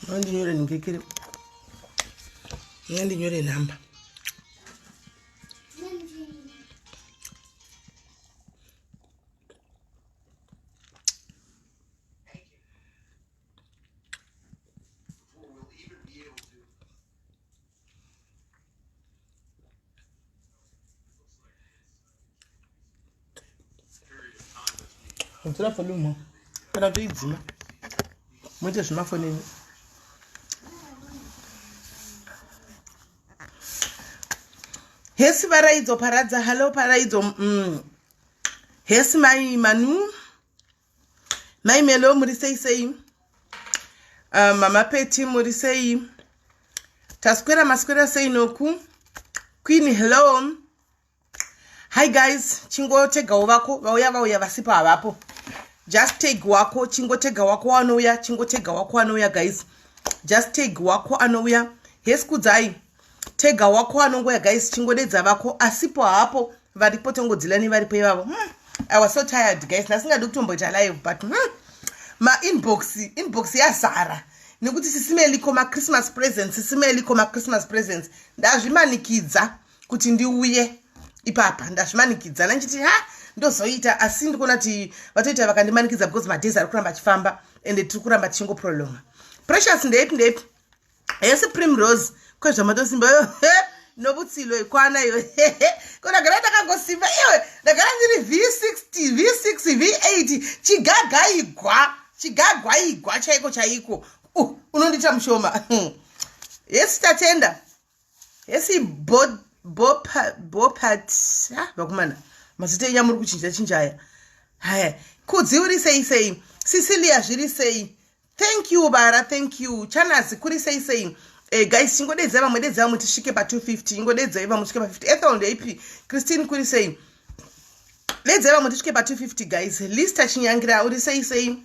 Mandinyore ndingekere. Ngandinyore number. Kudzira volume kana toidzima muite zvemafoni enyu. Hesi Varaidzo Paradza, hello Paraidzo. Hesi mai Manu. Mai Melo muri sei sei? Mama Peti muri sei? Taswera maswera sei noku? Queen hello. Hi guys, chingotegawo vako vauya vauya vasipo havapo. Just tag wako, chingotega wako anouya, chingotega wako anouya guys. Just tag wako anouya. Yes kudzai. Tega wako anongoya guys, chingodedza vako asipo hapo varipo tongodzila nevaripo ivavo. I was so tired guys, ndasingadi kutomboita live but ma inbox, inbox yazara nekuti sisimeliko ma Christmas presents, sisimeliko ma Christmas presents. Ndazvimanikidza kuti ndiuye ipapa, ndazvimanikidza nanchiti ha ndozoita, asi ndikuona kuti vatoita vakandimanikidza because madays ari kuramba achifamba ende tiri kuramba tichingoprolonga. Precious ndeipi ndeipi? Hesi Primrose, kwezvamatosimba nobutsilo ikwana iwe ko ndagara ndakangosimba iwe, ndagara ndiri V60 V6 V8 chigagaigwa chigagwaigwa chaiko chaiko. Unondiita mushoma. Hesi Tatenda, hesi Bopat. Vakomana mazita enyu amuri kuchinja chinja aya. Haya, Kudzi uri sei sei? Cecilia zviri sei? Thank you Bara, thank you Chanazi, kuri sei sei? Guys, chingodedzai vamwe, dedzai vamwe tisvike pa 250, chingodedzai vamwe tisvike pa 50. Ethel ndeipi? Christine kuri sei? Dedzai vamwe tisvike pa 250 guys. Lista Chinyangira uri sei sei?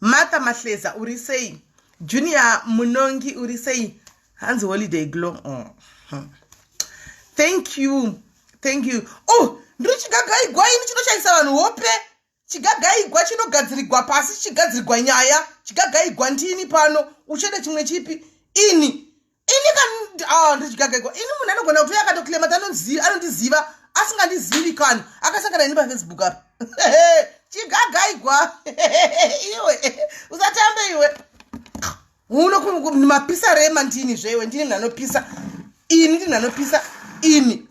Martha Mahleza uri sei? Junior Munongi uri sei? Hanzi holiday glow. Thank you, thank you. Oh, ndiri chigagaigwa ini chinoshaisa vanhu hope. Chigagaigwa chinogadzirigwa pasi chichigadzirigwa nyaya. Chigagaigwa ndini pano. Uchada chimwe chipi? Ini. Ini kan ndiri chigagaigwa. Ini munhu anogona kuti akatoclaima kuti anondiziva asingandizivi kani. Akasangana neni paFacebook apa. Chigagaigwa. Iwe usatambe iwe. Uno mapisa rema ndini zvewe, ndini munhu anopisa. Ini ndini anopisa. Ini.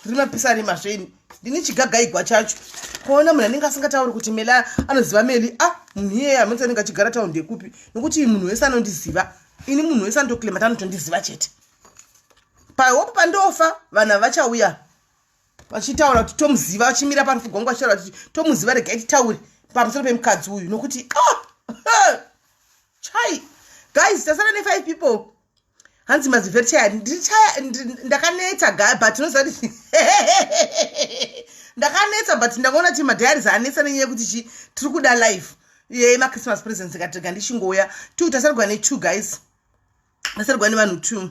Ndiri mapisa rema zveini. Ndini chigagaigwa chacho. Kuona munhu anenge asingatauri kuti Mela anoziva Meli, munhu iyeye hamunzi anenge achigara taundi yekupi, nokuti munhu wese anondiziva. Ini munhu wese anotoclaima kuti anotondiziva chete. Pahope pandofa vanhu havachauya vachitaura kuti tomuziva, vachimira parufu gwangu vachitaura kuti tomuziva, regai titaure pamusoro pemukadzi uyu nokuti chai guys tasara ne 5 people. Hanzi mazi very tired. Ndakanetsa but unoziva kuti ndakanetsa, but ndangoona kuti madiaries anetsa nenyaya yekuti chi tiri kuda live yemachristmas presents, ikatega ndichingouya two. Tasarigwa ne2 guys, tasarigwa nevanhu 2.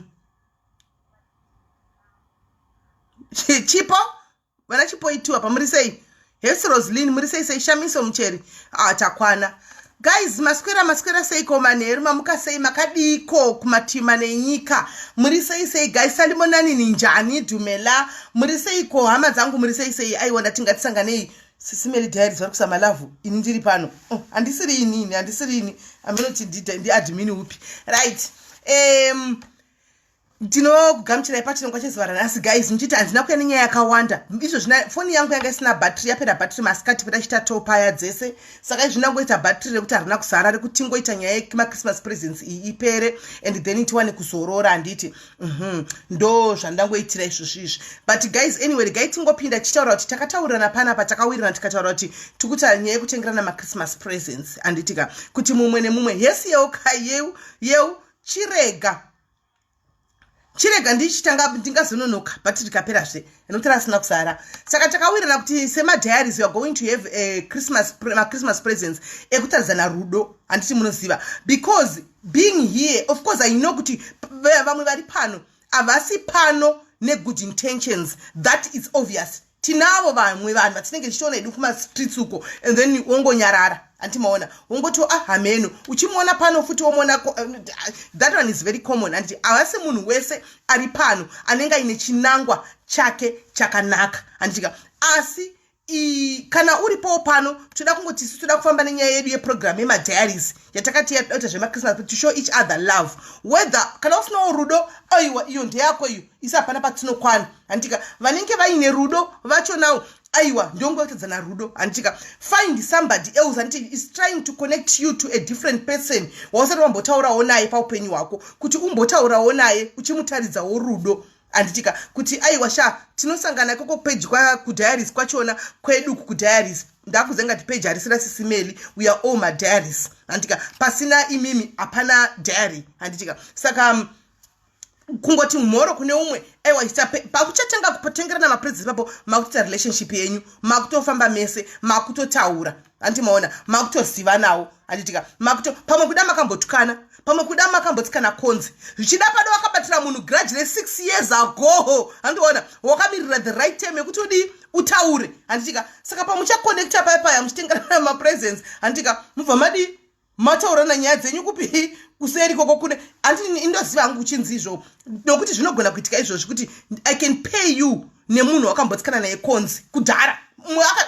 Chipo vana Chipo itu apa muri sei? Hesi Roslin muri sei sei? Shamiso Mucheri. Takwana guys. Maswera maswera seiko manheru? Mamuka sei? Makadiko kumatima nenyika? Muri sei sei guys? Salimonani ninjani dhumela? Muri seiko hama dzangu? Muri sei sei? Aiwa, ndati ngatisanganei. Sisimeli Diaries vari kusa malavhu. Ini ndiri pano. Oh, handisiri inini, handisiri ini, aminoti ndiadmin upi? Right, ndinokugamuchirai pachirongwa chezuva ranhasi guys. Muchiti handina kuya nenyaya yakawanda izvo zvina foni yangu yanga isina bhatiri, yapera bhatiri masikati pedachita topaya dzese, saka izvi ndangoita bhatiri rekuti harina kuzara rekuti tingoita nyaya yemachristmas presents iyi ipere and then tiwane kuzorora, handiti? Ndo zvandangoitira izvozvo izvi. But guys, anyway, regai tingopinda tichitaura kuti takataurirana panapa, takawirirana tikataura kuti tikuita nyaya yekutengerana machristmas presents, handitika? Kuti mumwe nemumwe. Hesi yeuka yeu yeu, chirega chirega ndichitanga, ndingazononoka but rikaperazve nokuti rasina kusara. Saka takawirirana kuti semadiaries we are going to have a Christmas, machristmas presents ekutaridzana rudo, handiti munoziva? Because being here, of course I know kuti vamwe vari pano havasi pano negood intentions, that is obvious. Tinavo vamwe vanhu vatinenge tichiona hedu kumastreets uko, and then wongonyarara, handimaona, wongoti, "Ah, hameno." Uchimuona pano futi womuona. That one is very common, handiti? Havasi munhu wese ari pano anenge aine chinangwa chake chakanaka, handitika? Asi kana uripowo pano, toda kungoti isu toda kufamba nenyaya yedu yeprogram yemadiaries yatakati yakuita zvemachristmas, to show each other love. Whether kana usinawo rudo, aiwa, iyo ndeyako iyo, isi hapana patinokwana, handitika? Vanenge vaine rudo vachonawo, aiwa, ndongoitadzana rudo, handitika? Find somebody else, handiti? Is trying to connect you to a different person wausati wambotaurawo naye paupenyu hwako, kuti umbotaurawo naye uchimutaridzawo rudo, handitika? Kuti aiwa sha, tinosangana ikoko peji kudiaries kwachona kwedu kudiaries. Ndakuze ngati peji harisira sisimeli, we are all madiaries, handitika? Pasina imimi hapana diary, handitika? Saka kungoti mhoro kune umwe, aiwa, pakuchatanga kutengerana mapresents ipapo, makutoita relationship yenyu, makutofamba mese, makutotaura, handimaona, makutozivanawo, handitika? Makuto pamwe kuda makambotukana, pamwe kuda makambotsikana konzi, zvichida pada wakabatira munhu grudge re6 years ago, handiona, wakamirira the right time yekuti udii, utaure, handitika? Saka pamuchaconnecta paya paya muchitengerana mapresents, handitika, mubva madii, mataurana nyaya dzenyu kupi? Kuseri koko kune, handini indoziva hangu kuchinzi izvo, nokuti zvinogona kuitika izvozvi kuti I can pay you nemunhu wakambotsikana naye konzi kudhara.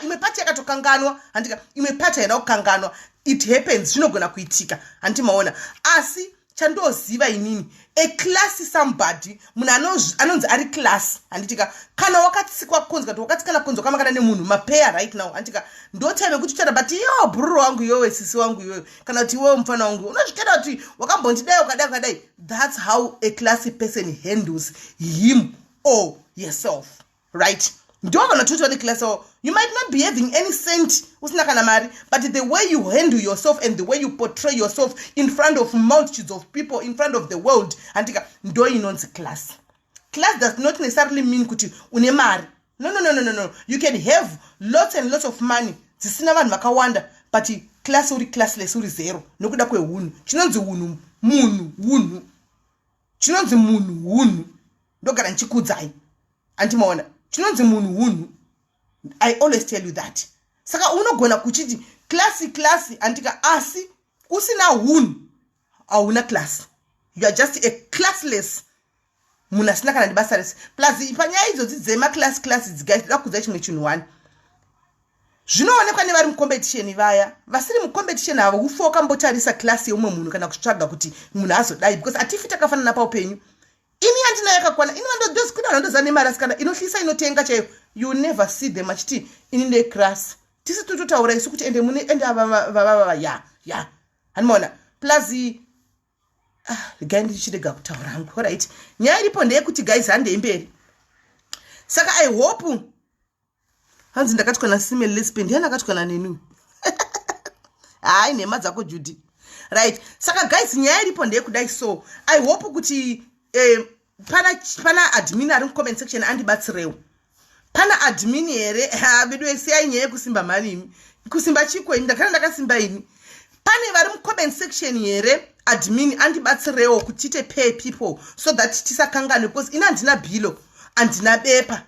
Imwe pati yakatokanganwa, handika? Imwe pati haina kukanganwa. It happens, zvinogona kuitika, handiti maona? Asi chandoziva inini, a class somebody, munhu anonzi ari class, handitika, kana wakatsikwa konzi, kati wakatsikana konzi, wakamakana nemunhu mapeya right now, handitika, ndo time yekuti uchata, but iyowo bhururu wangu, iwewe sisi wangu iwewe, kana kuti iwewe mufana wangu, unozvitenda kuti wakambondidai, wakadai, wakadai. That's how a classy person handles him or yourself, right? Ndo vanhu toti vane class avo. You might not be having any cent, usina kana mari, but the way you handle yourself and the way you portray yourself in front of multitudes of people, in front of the world, handika, ndo inonzi class. Class does not necessarily mean kuti une mari. No, no, no, no, no, no. You can have lots and lots of money dzisina vanhu vakawanda, but class uri classless, uri zero nokuda kweunhu. Chinonzi unhu munhu unhu, chinonzi munhu hunhu. Ndogara ndichikudzai, andimaona, chinonzi munhu hunhu. I always tell you that. Saka unogona kuchiti class, class, andika, asi usina hunhu, hauna class. You are just a classless munhu asina kana nebasa rese. Plus panyaya idzodzi dzemaclass class idzi, guys, toda kuudza chimwe chinhu one. Zvinoonekwa nevari mucompetition. Vaya vasiri mucompetition havo kufa wakambotarisa class yeumwe munhu kana kutsvaga kuti munhu azodai, because hatifi takafanana paupenyu. Ini handina yakakwana ini vandodozikuda vandoziva nemari, asi kana inohlisa inotenga chaiyo, you never see them achiti ini ndeclass. Tisi tototaura isu kuti ende mune ende vavavava ya handimaona. Plus, ah, regai ndichirega kutaura hangu. Alright, nyaya iripo ndeyekuti, guys, handei mberi. Saka I hope, hanzi ndakatywa nasimel lesbian, ndiani akatywana neni? Hai, nhema dzako, Judy. Right, saka guys, nyaya iripo ndeyekudai. So I hope kuti pana admin ari mucomment section andibatsirewo. Pana admin here? Bedu, siyai nyaya yekusimba mhani imi. Kusimba chiko? Ini ndakana ndakasimba ini. Pane vari mucomment section here? Admin andibatsirewo kuti tiite pay people so that tisakanganwe, because ini handina bhilo, handina bepa,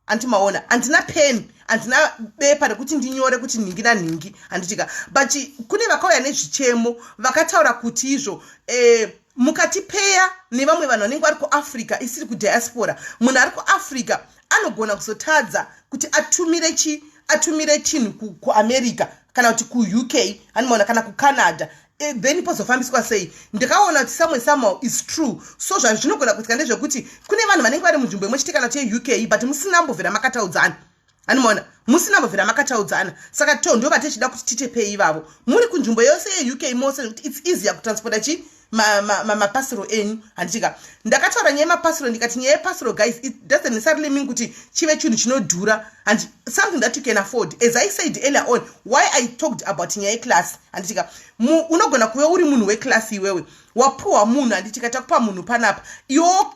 andimaona, handina pen, handina bepa rekuti ndinyore kuti nhingi nanhingi, handitika? But kune vakauya nezvichemo, vakataura kuti izvo mukatipeya nevamwe vanhu vanenge vari kuAfrica, isiri kudiaspora. Munhu ari kuAfrica anogona kuzotadza kuti atumire chi atumire chinhu kuAmerica kana kuti kuUK, handimaona, kana kuCanada. Then pozofambiswa sei? Ndikaona kuti somewhere somehow is true. So zvazvinogona kuitika ndezvekuti kune vanhu vanenge vari munzvimbo imwe chete kana kuti yeUK, but musina mbovhera makataudzana, handimaona, musina mbovhera makataudzana. Saka to ndo vatichida kuti tite pei ivavo muri kunzvimbo yose yeUK mose, nekuti it's easier kutransporta chi mapasiro enyu, handitika? Ndakataura nyaya yemapasiro, ndikati nyaya yepasiro, guys, it doesn't necessarily mean kuti chive chinhu chinodhura, and something that you can afford. As I said earlier on, why I talked about nyaya yeclass, handitika, unogona kuve uri munhu weclass iwewe, wapuhwa munhu, handitika, takupa munhu panapa, iwo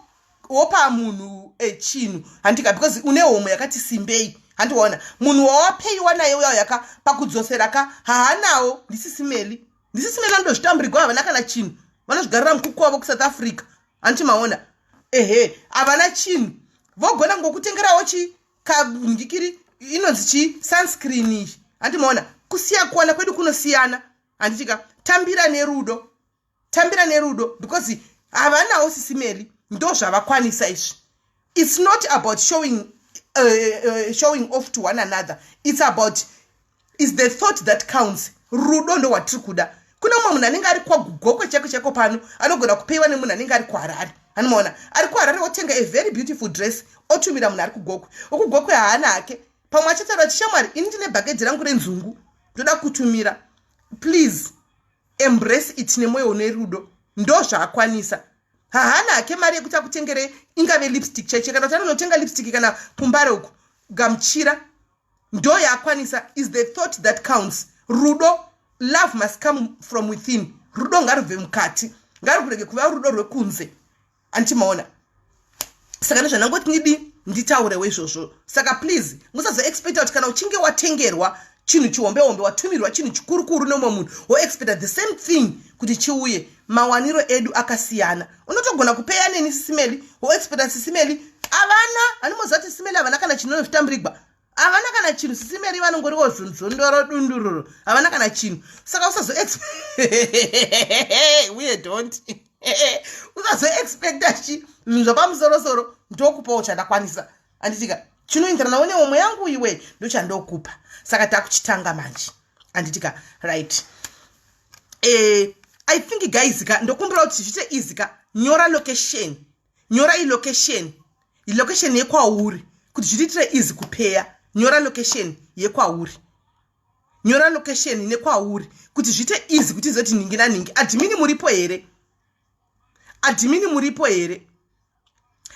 wopa munhu chinhu, handika, because une homo yakati simbei, handiona, munhu wawapeiwa naye uya yaka pakudzosera ka haanawo. Ndisisimeli, ndisisimeli anodozvitamburigwa, havana kana chinhu, vanozvigarira mukuku wavo kuSouth Africa, handiti maona? Ehe, havana chinhu, vogona ngokutengerawo chi kangikiri. inonzi chii sunscreen iyi handimaona kusiya kuwana kwedu kunosiyana handitika tambira nerudo tambira nerudo because havanawo sisimeli ndo zvavakwanisa izvi it's not about showing, showing off to one another it's about is the thought that counts rudo ndo rwatiri kuda kune mumwe munhu anenge ari kwagugokwe chaiko chaiko pano anogona kupeiwa nemunhu anenge ari kuharare anomaona ari kuharare otenga a very beautiful dress otumira munhu ari kugokwe okugokwe haana hake pamwe achataura kuti shamwari ini ndine bhakedhi rangu renzungu ndoda kutumira please embrace it nemwoyo une rudo ndozvaakwanisa haana hake mari yekuti akutengere ingave lipstick chaiche kana kuti anonotenga lipstick kana kumbare uku gamuchira ndo yaakwanisa is the thought that counts rudo love must come from within rudo ngarubve mukati ngarukurege kuva rudo rwekunze andichimaona saka ndozvandangoti ndidi nditaurewo izvozvo saka please musazoexpecta kuti kana uchinge watengerwa chinhu chihombe hombe watumirwa chinhu chikurukuru nemumwe munhu woexpecta the same thing kuti chiuye mawaniro edu akasiyana unotogona kupeya neni sisimeli woexpecta sisimeli havana animoziva kuti sisimeli havana kana chinonozvitamburigwa havana kana chinhu sisimeri vanongoriwo zvondoro dundururo havana kana chinhu saka usazo we don't usazoexpecta chi zvinhu zvapamusorosoro ndokupawo chandakwanisa anditika chinoenderanawo nehomwe yangu iwe ndochandokupa saka takuchitanga manje anditika right eh, i think guys ka ndokumbira kuti zviite easy ka nyora location nyora ilocation ilocation yekwauri kuti zvitiitire easy kupeya nyora location yekwauri nyora location nekwauri kuti zviite easy kuti izoti nhingi nanhingi admini muripo here admini muripo here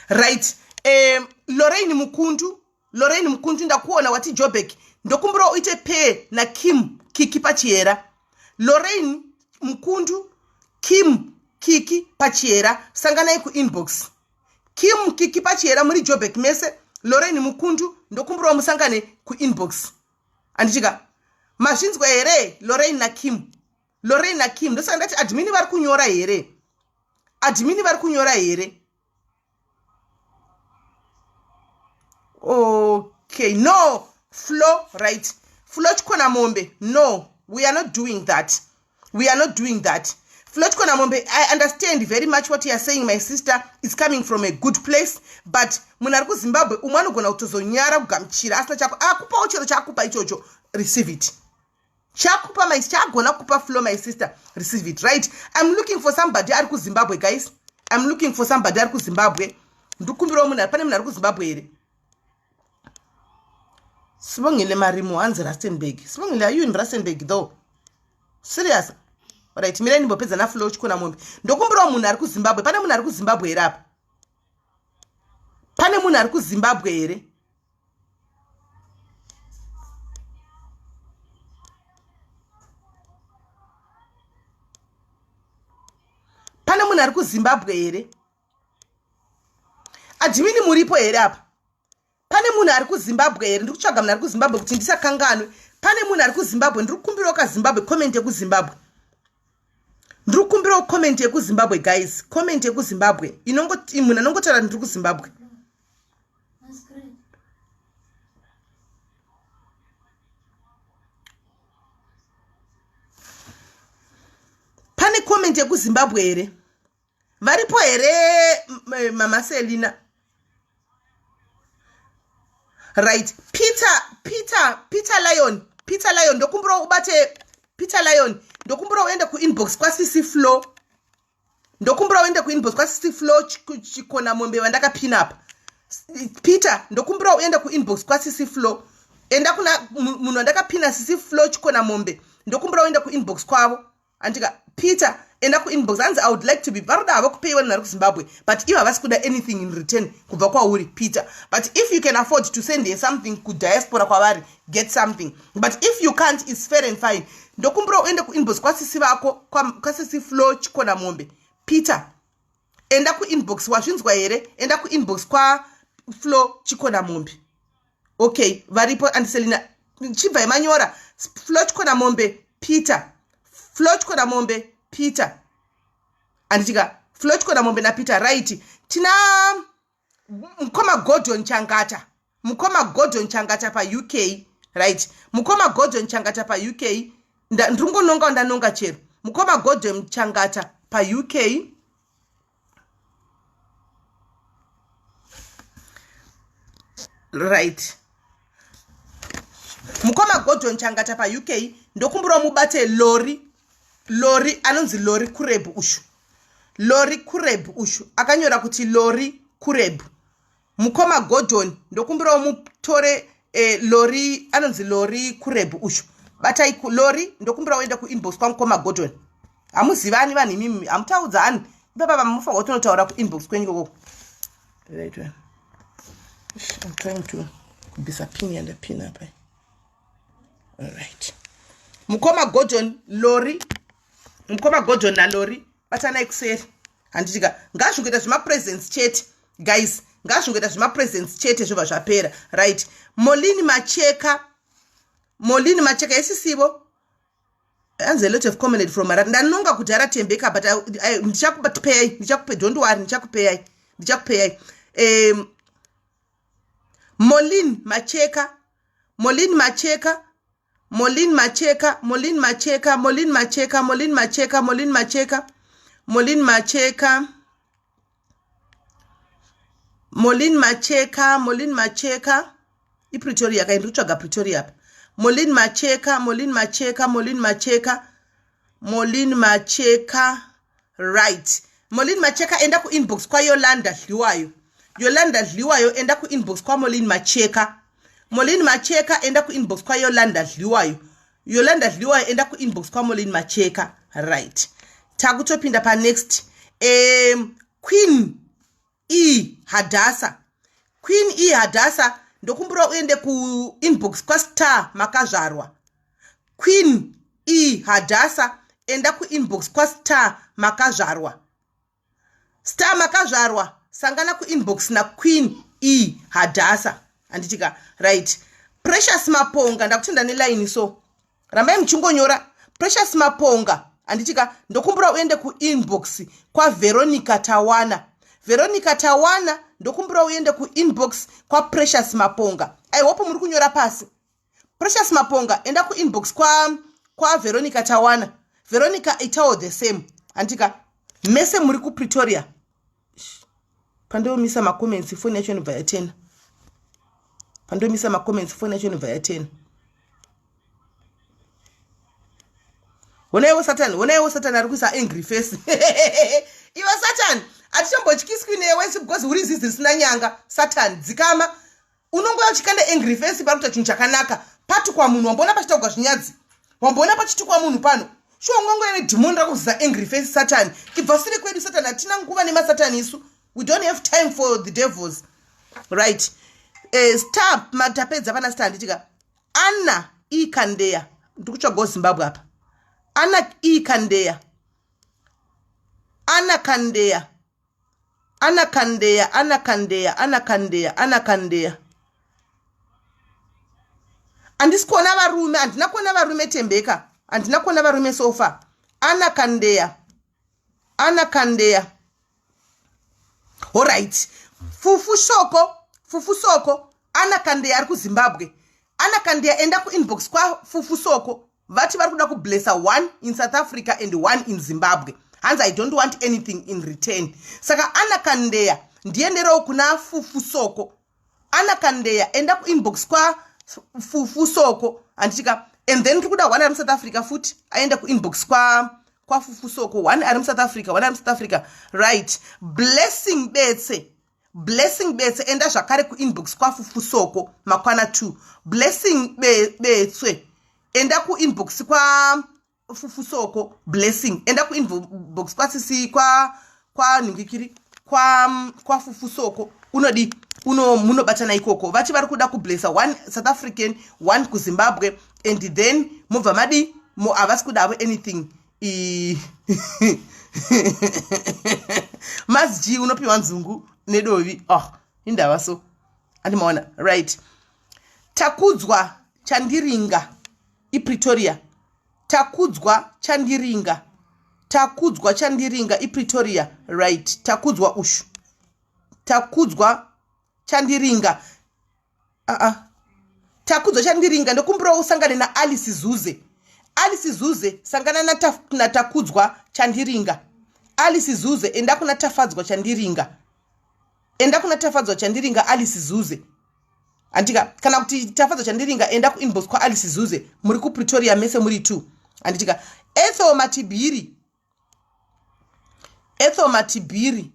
right um, lorraine mukundu lorraine mukundu ndakuona wati jobek ndokumbira uite pair nakim kiki pachihera lorraine mukundu kim kiki pachihera sanganai kuinbox kim kiki pachihera muri jobek mese lorraine mukundu ndokumbirawo musangane kuinbox andichika mazvinzwa here lorraine nakim lorraine nakim ndosaka ndati admini vari kunyora here admini vari kunyora here okay no flo right flo chikona mombe no we are not doing that we are not doing that flo chikona mombe i understand very much what you are saying my sister is coming from a good place but munhu ari kuzimbabwe umwe anogona kutozonyara kugamuchira asina chako akupawo chero chaakupa ichocho receive it chakupa my chagona kupa flow my sister receive it right i'm looking for somebody ari kuzimbabwe guys i'm looking for somebody ari kuzimbabwe ndikumbirawo munhu pane munhu ari kuzimbabwe here sibongile marimo hanzi rustenburg sibongile are you in rustenburg though serious right mirai ndimbopedza naflow chikona mombe ndokumbirawo munhu ari kuzimbabwe pane munhu ari kuzimbabwe here apa pane munhu ari kuzimbabwe here pane munhu ari kuzimbabwe here adhimini muripo here apa pane munhu ari kuzimbabwe here ndiri kutsvaga munhu ari kuzimbabwe kuti ndisakanganwe pane munhu ari kuzimbabwe ndiri kukumbirawo kazimbabwe comment yekuzimbabwe ndiri kukumbirawo comment yekuzimbabwe guys comment yekuzimbabwe munhu anongotaura ndiri kuzimbabwe pane comment yekuzimbabwe here varipo here mama selina right peter peter peter lion peter lion ndokumbira ubate peter lion ndokumbira uende kuinbox kwasisi flow ndokumbira uende kuinbox kwasisi flow chikona mombe vandakapina apa peter ndokumbira uende kuinbox kwasisi flow enda kuna munhu wandakapina sisi flow chikona mombe ndokumbira uende kuinbox kwavo andika peter enda kuinbox hanzi i would like to be varoda havo kupeiwa nenhari kuzimbabwe but ivo havasi kuda anything in return kubva kwauri peter but if you can afford to send her something kudiaspora kwavari get something but if you can't is fair and fine ndokumbira uende kuinbox kwasisi vako kwasisi flo chikona mombe peter enda kuinbox wazvinzwa here enda kuinbox kwaflo chikona mombe okay varipo andiselina chibvai manyora flo chikona mombe peter flo chikona mombe peter anditika flo chikona mombe napeter right tina mukoma gordon changata Mukoma Gordon Changata paUK, right? Mukoma Gordon Changata paUK, ndiringononga ndanonga chero. Mukoma Gordon Changata paUK. Right. Mukoma Gordon Changata paUK, ndokumbirawo mubate lori. Lori anonzi Lori Kureb ushu. Lori Kureb ushu akanyora kuti Lori Kureb. Mukoma Gordon ndokumbirawo mutore eh, Lori anonzi Lori Kureb ushu. Batai Lori, ndokumbirawo uende kuinbox kwamukoma Gordon. Hamuzivani vanhu imimi, hamutaudzani. Ipapa vamufanirwa kutonotaura kuinbox kwenyu ikoko. Right one. I'm trying to kubvisa pin yandapin apa. Alright. Mukoma Gordon, Lori, mukoma Gordon naLori batanai kuseri. Handitika ngazvingoita zvemapresents chete guys, ngazvingoita zvemapresents chete zvobva zvapera. Right. Molini Macheka, Molini Macheka isisivo hanzi a lot of commented from Harare. Ndanonga kudhara Tembeka, but ndichakupeyai, ndichakupe, don't worry, ndichakupeyai, ndichakupeyai. Molin Macheka, Molin Macheka, Molin Macheka, Molin Macheka, Molin Macheka, Molin Macheka, Molin Macheka, Molin Macheka, Molin Macheka, Molin Macheka. IPretoria kai, ndiri kutsvaga Pretoria apa. Molin Macheka, Molin Macheka, Molin Macheka, Molin Macheka. Right. Molin Macheka, enda kuinbox kwaYolanda Dliwayo. Yolanda Dliwayo, enda kuinbox kwaMolin Macheka. Molin Macheka, enda kuinbox kwaYolanda Dliwayo. Yolanda Dliwayo, enda kuinbox kwaMolin Macheka. Right. Takutopinda panext. Queen E Hadasa, Queen E Hadasa, ndokumbura uende kuinbox kwaStar Makazvarwa. Queen E Hadasa, enda kuinbox kwaStar Makazvarwa. Star Makazvarwa, sangana kuinbox naQueen E Hadasa. Handitika? Right. Precious Maponga, ndakutenda nelaini, so rambai muchingonyora. Precious Maponga, handitika, ndokumbura uende kuinbox kwaVeronica Tawana. Veronica Tawana, ndokumbura uende kuinbox kwaPrecious Maponga. I hope muri kunyora pasi. Precious Maponga, enda kuinbox kwaVeronica Tawana. Veronica, itawo the same. Handitika, mese muri kuPretoria. Pandomisa macomments, foni yacho inobva yatena. Pandomisa macomments, foni yacho inobva yatena. Honaiwo Satani, honaiwo Satani ari kuisa angry face. Iwe Satani, hatichombotyiswi newe because uri zizi risina nyanga. Satani, dzikama. Unongouya uchikanda angry face pari kuita chinhu chakanaka. Patukwa munhu, wamboona pachitaugwa zvinyadzi? Wamboona pachitukwa munhu pano? Shuwa ungangoya nedhimoni rakuzisa angry face? Satani, ibva sure kwedu. Satani, hatina nguva nemasatani isu. We don't have time for the devils. Right. Star matapedza pana star, handitika? Anna E Kandeya, ndiri kutsvagawo Zimbabwe apa. Anna E Kandeya, Anna Kandeya, Anna Kandeya, Anna Kandeya, Anna Kandeya, Anna Kandeya. Handisi kuona varume, handina kuona varume. Tembeka, handina kuona varume so far. Anna Kandeya, Anna Kandeya. Alright. Fufu Shoko, Fufu Soko. Anna Kandeya ari kuZimbabwe. Anna Kandeya, enda kuinbox kwaFufu Soko. Vati vari kuda kublessa one in South Africa and one in Zimbabwe. Hanzi, "I don't want anything in return." Saka Anna Kandeya, ndienderewo kuna Fufu Soko. Anna Kandeya, enda kuinbox kwaFufu Soko, handitika? And then tiri kuda one ari muSouth Africa futi, aende kuinbox kwaFufu Soko. One ari muSouth Africa, one ari muSouth Africa. Right. Blessing Betse, Blessing Betse, enda zvakare kuinbox kwaFufu Soko. Makwana 2. Blessing Betswe, enda kuinbox kwaFufu Soko. Blessing, enda kuinbox kwasisi kwanhingikiri kwaFufu Soko. Unodi uno munobatana ikoko. Vati vari kuda kublessa one South African, one kuZimbabwe, and then mobva madi havasi kuda havo anything. Mas G unopiwa nzungu nedovi. Oh, indava so andimaona. Right. Takudzwa Chandiringa, iPretoria. Takudzwa Chandiringa, Takudzwa Chandiringa, iPretoria. Right. Takudzwa ushu, Takudzwa Chandiringa. Aa, Takudzwa Chandiringa, ndokumbirawo usangane naAlice Zuze. Alice Zuze, sangana naTakudzwa Chandiringa. Alice Zuze, enda kuna Tafadzwa Chandiringa. Enda kuna Tafadzwa Chandiringa, Alice Zuze. Andika kana kuti Tafadzwa Chandiringa, enda kuinbox kwaAlice Zuze. Muri kuPretoria mese muri two. Anditika Ethel Matibiri. Ethel Matibiri.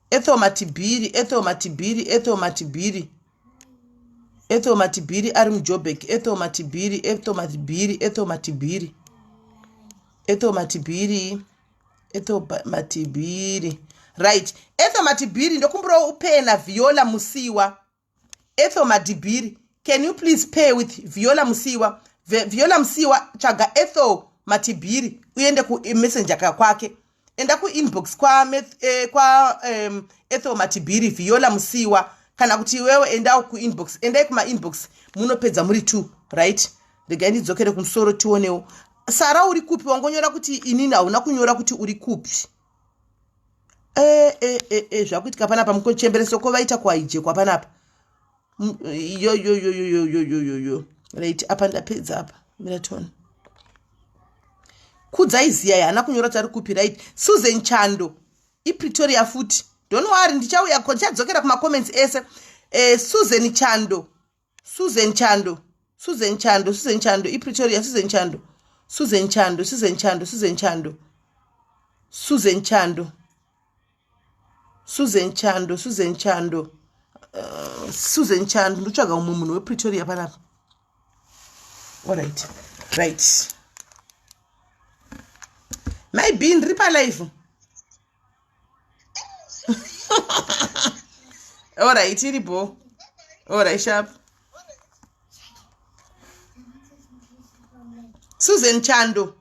Ethel Matibiri, Ethel Matibiri, Ethel Matibiri. Ethel Matibiri ari muJobek. Ethel Matibiri, Ethel Matibiri, Ethel Matibiri. Ethel Matibiri. Ethel Matibiri. Right. Ethel Matibiri, ndokumbirawo upeye naViola Musiwa. Ethel Madibiri, can you please pay with Viola Musiwa? Viola Musiwa, tsvaga Ethel Matibiri uende kumessenger kwake. Enda kuinbox kwa, kwa Ethel Matibiri, Viola Musiwa, kana kuti iwewe endawo kuinbox, endai kumainbox munopedza muri two. Right, regai ndidzokere kumusoro tionewo. Sara, uri kupi? Wangonyora kuti inini, hauna kunyora kuti uri kupi. E, e, e, e, zvakuitika panapa mukochembereso vaita kuhaijekwa panapa. Yo yo yo yo yo yo yo yo yo. Right, apa ndapedza apa. Miraton Kudzai Ziya haana kunyora kuti ari kupi. Right, Susan Chando iPretoria futi. Don't worry, ndichauya, ndichadzokera kumacomments ese. Susan Chando, Susan Chando, Susan Chando, Susan Chando iPretoria. Susan Chando, Susan Chando, Susan Chando, Susan Chando, Susan Chando, Susan Chando, Susan Chando, Susan Chando. Ndotsvaga umwe munhu wePretoria panapa. Alright, right, maybe ndiri palive. Alright, iripo. Alright, sharp. Susan Chando,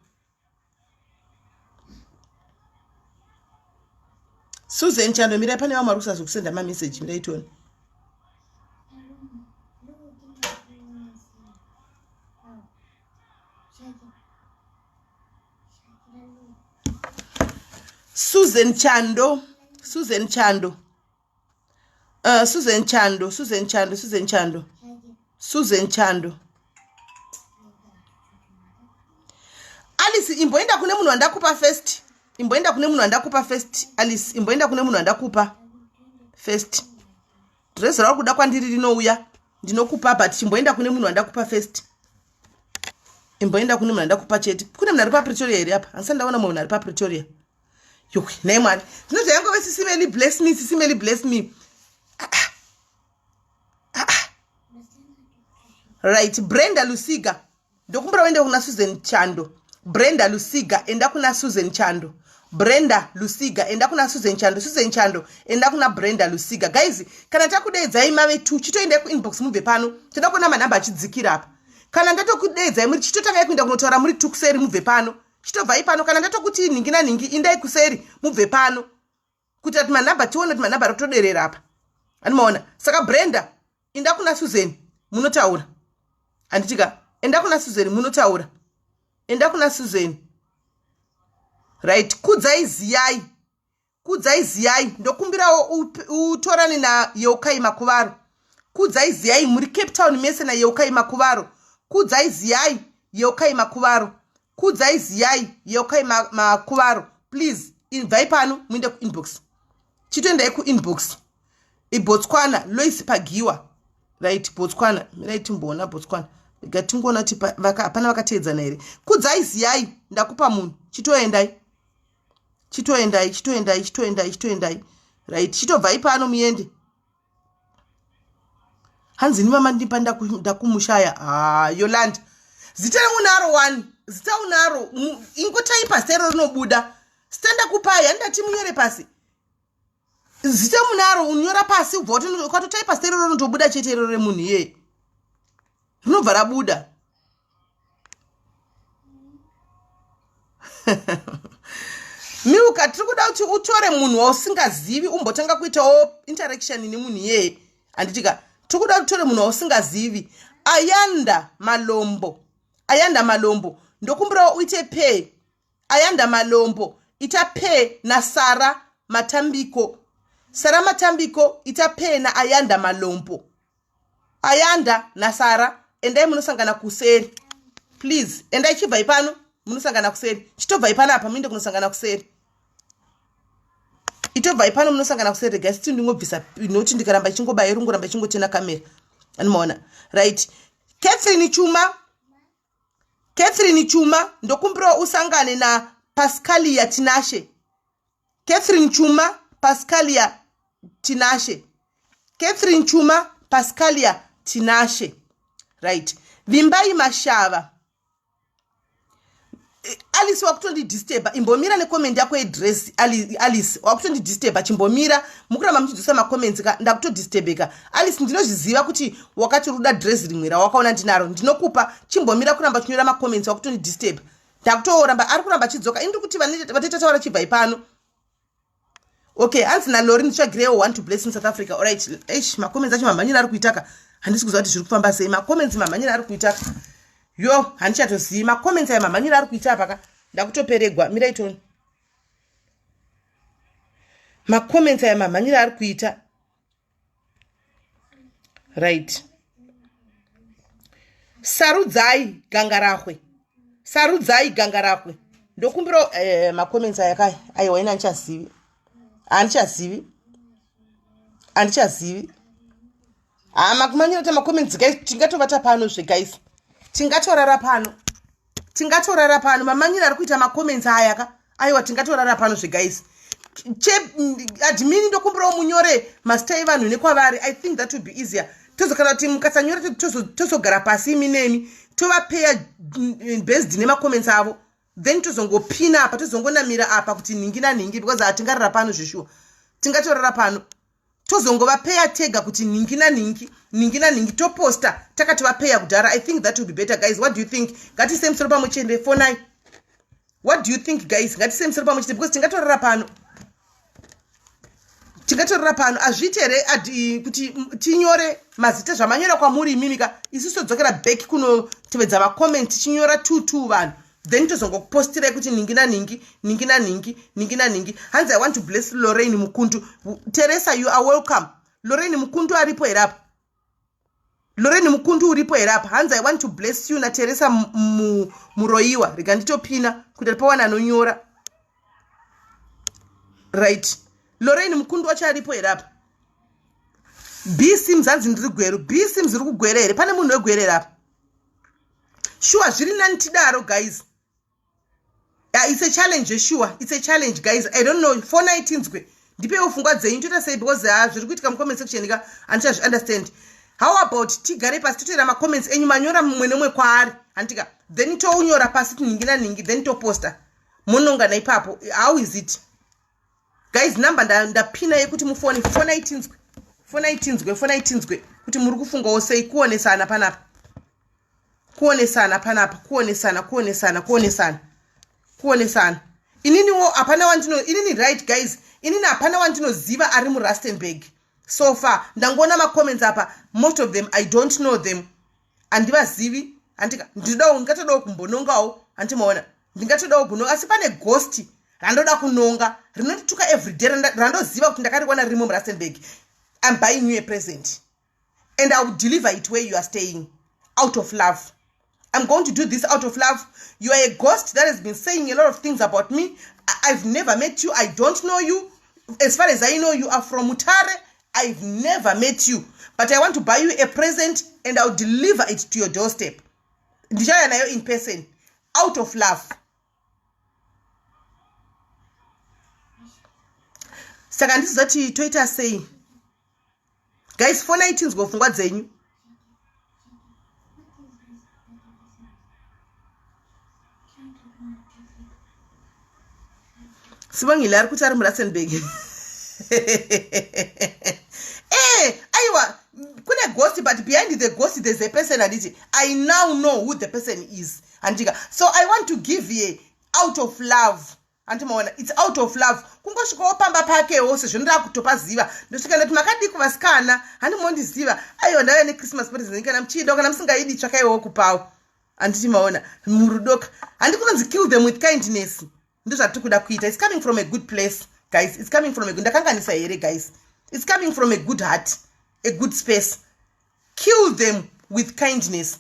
Susan Chando, mirai, pane vamwe vari kusazokusenda mameseji. Mirai tione. Susan Chando, Susan Chando, Susan Chando, Susan Chando, Susan Chando, Susan Chando. Alice, imboenda kune munhu wandakupa first. Imboenda kune munhu wandakupa first. Alice, imboenda kune munhu wandakupa first. Dress rauri kuda kwandiri rinouya, ndinokupa, but chimboenda kune munhu wandakupa first. Imboenda kune munhu andakupa chete. Kune munhu ari paPretoria here apa? Handisati ndaona mumwe munhu ari paPretoria. Yowe, nhai Mwari, zvino zvayangove. Sisimeli, bless me. Sisimeli, bless me. Ah, ah. Ah, ah. Right, Brenda Lusiga, ndokumbura uende kuna Susan Chando. Brenda Lusiga, enda kuna Susan Chando. Brenda Lusiga, enda kuna Susan Chando. Susan Chando, enda kuna Brenda Lusiga. Guys, kana takudeidzai mave two, chitoendai kuinbox mubve pano. Toda kuona manhamba achidzikira apa. Kana ndatokudeedzai muri, chitotangai kuenda kunotaura muri two kuseri, mubve pano. Chitobvai pano. Kana ndatokuti nhingi nanhingi, indai kuseri mubve pano, kuitira kuti manhamba tione kuti manhamba ari kutoderera apa. Animaona? Saka Brenda, inda kuna Susan munotaura, handitika? Enda kuna Susan munotaura. Enda kuna Susan. Right, Kudzai Ziyai, Kudzai Ziyai, ndokumbirawo utorane naYeukai Makuvaro. Kudzai Ziyai, muri Cape Town mese naYeukai Makuvaro. Kudzai Ziyai, Yeukai Makuvaro, Kudzai Ziyai, Yeukai Makuvaro, please ibvai pano muende kuinbox. Chitoendai kuinbox. IBotswana, Lois Pagiwa. Right, Botswana, mirai timboona Botswana. Rega tingoona kuti hapana vakateedzana here. Kudzai Ziyai, ndakupa munhu, chitoendai, chitoendai, chitoendai, chitoendai, chitoendai. Right, chitobvai pano muende. Hanzi ni mama ndipa ndakumushaya. Ha, Yolanda, zita unaro one, zita unaro, ingotaipa zita iro rinobuda. Zita ndakupai, handati munyore pasi. Zita munaro, unyora pasi, ubva ukatotaipa zita iroro rinotobuda chete. Iroro remunhu iyeye rinobva rabuda. Milka, tiri kuda kuti utore munhu wausingazivi, umbotanga kuitawo interaction nemunhu iyeye, handitika? Tiri kuda kuti utore munhu wausingazivi. Ayanda Malombo, Ayanda Malombo, ndokumbirawo uite pay. Ayanda Malombo, ita pay naSara Matambiko. Sara Matambiko, ita pay naAyanda Malombo. Ayanda naSara, endai munosangana kuseri please. Endai, chibvai pano munosangana kuseri. Chitobvai pano apa muende kunosangana kuseri. Itobvai pano munosangana kuseri. Regai siti ndingobvisa nokuti ndikaramba ichingobaya irungoramba ichingotena kamera. Anomaona right. Catherine Chuma, Catherine Chuma, ndokumbirawo usangane naPascalia Tinashe. Catherine Chuma, Pascalia Tinashe. Catherine Chuma, Pascalia Tinashe. Right. Vimbai Mashava. Alice, wakutondidisturba. Imbomira necomment yako yedress. Alice, wakutondidisturba. Chimbomira, mukuramba muchidzosa macomments ka, ndakutodisturbeka. Alice, ndinozviziva kuti wakati ruda dress rimwe rawakaona ndinaro, ndinokupa. Chimbomira kuramba uchinyora macomments, wakutondidisturba. Ndakutoramba, ari kuramba achidzoka. Ini ndiri kuti vateta taura, chibvai pano. Okay, hanzi naLori, nditsvagirewo one to bless in South Africa. Alright. Eish, macomments acho mamhanyiro ari kuitaka, handisi kuziva kuti zviri kufamba sei. Macomments mamhanyiro ari kuitaka, yo, handichatozivi. Macomments aya mamhanyiro ari kuita apaka, ndakutoperegwa. Miraitoni, macomments aya mamhanyiro ari kuita. Right, Sarudzai Gangarahwe, Sarudzai Gangarahwe, ndokumbira macomments aya kai. Aiwa, ina handichazivi, handichazivi, handichazivi. Ha, makumanyira ta macomments guys, tingatovata pano zve guys, tingatorara pano, tingatorara pano. Mamanyiro ari kuita macomments aya ka, aiwa, tingatorara pano zve guys. Admin, ndokumbirawo munyore mazita evanhu nekwavari. I think that would be easier. Tozokana kuti mukasanyora, tozogara pasi imi nemi, tovapeya based nemacomments avo, then tozongopina apa, tozongonamira apa kuti nhingi nanhingi, because hatingarara pano zveshuwa, tingatorara pano. Tozongovapeya tega kuti nhingi nanhingi, nhingi nanhingi, toposta takatovapeya kudhara. I think that will be better, guys. What do you think? Ngatise musoro pamwe chete, fonai. What do you think, guys? Ngatise musoro pamwe chete, because tingatorara pano, tingatorara pano. Hazviiti here kuti tinyore mazita zvamanyora kwamuri imimika, isusu todzokera back kunotevedza macomment, tichinyora two two vanhu, then tozongokupostirai kuti nhingi nanhingi, nhingi nanhingi, nhingi nanhingi? Hanzi, "I want to bless Lorraine Mukundu." Teresa, you are welcome. Lorraine Mukundu aripo here apa? Lorraine Mukundu uripo here apa? Hanzi, "I want to bless you naTeresa Muroyiwa." Rega nditopina kuita pawana anonyora. Right, Lorraine Mukundu wacho aripo here apa? B Sims, hanzi ndiri Gweru. B Sims, uri kuGwere here? Pane munhu weGwere here apa? Shuwa, zviri nani tidaro guys. It's a challenge, sure, it's a challenge, guys. I don't know. Fonai tinzwe, ndipeiwo pfungwa dzenyu, toita sei? Because ha, zviri kuitika mucomment section ka, handichazviunderstand. How about tigare pasi, totoera macomments enyu manyora mumwe nemwe kwaari, handika? Then tounyora pasi tinhingi nanhingi, then toposta monongana ipapo. How is it, guys? Namba ndapina yekuti mufoni. Fonai tinzwe, fonai tinzwe, fonai tinzwe kuti muri kufungawo sei. Kuonesana panapa, kuonesana panapa, kuonesana, kuonesana, kuonesana, kuonesana. Ininiwo hapana wandino inini. Right guys, inini hapana wandinoziva ari muRustenburg so far. Ndangoona macomments apa, most of them I don't know them, handivazivi, handika? Ndinodawo, ndingatodawo kumbonongawo, handimaona? Ndingatodawo kunonga, asi pane ghost randoda kunonga rinondituka everyday, randoziva kuti ndakariwana ririmo muRustenburg. I'm buying you a present and I will deliver it where you are staying out of love. I'm going to do this out of love. You are a ghost that has been saying a lot of things about me. I've never met you. I don't know you. As far as I know, you are from Mutare. I've never met you, but I want to buy you a present and I'll deliver it to your doorstep. Ndichauya nayo in person out of love. Saka ndizoti toita sei, guys? Fonai tinzwe pfungwa dzenyu. Sibongile ari kuti ari muRustenburg. Aiwa, kune ghost, but behind the ghost there's a person, handiti? I now know who the person is, handika? So I want to give ye out of love, handimaona? It's out of love. Kungosvikawo pamba pakewo, sezvo ndakutopaziva, ndosvika ndati, "Makadii kuvasikana? Handimondiziva? Aiwa, ndauya nechristmas present. Kana muchiida, kana musingaidi, tsvakaiwo kupawo." Handiti maona murudoka? Handi kunonzi kill them with kindness? Ndozvatiri kuda kuita. It's coming from a good place, guys. It's coming from a good, ndakanganisa here, guys? It's coming from a good heart, a good space. Kill them with kindness.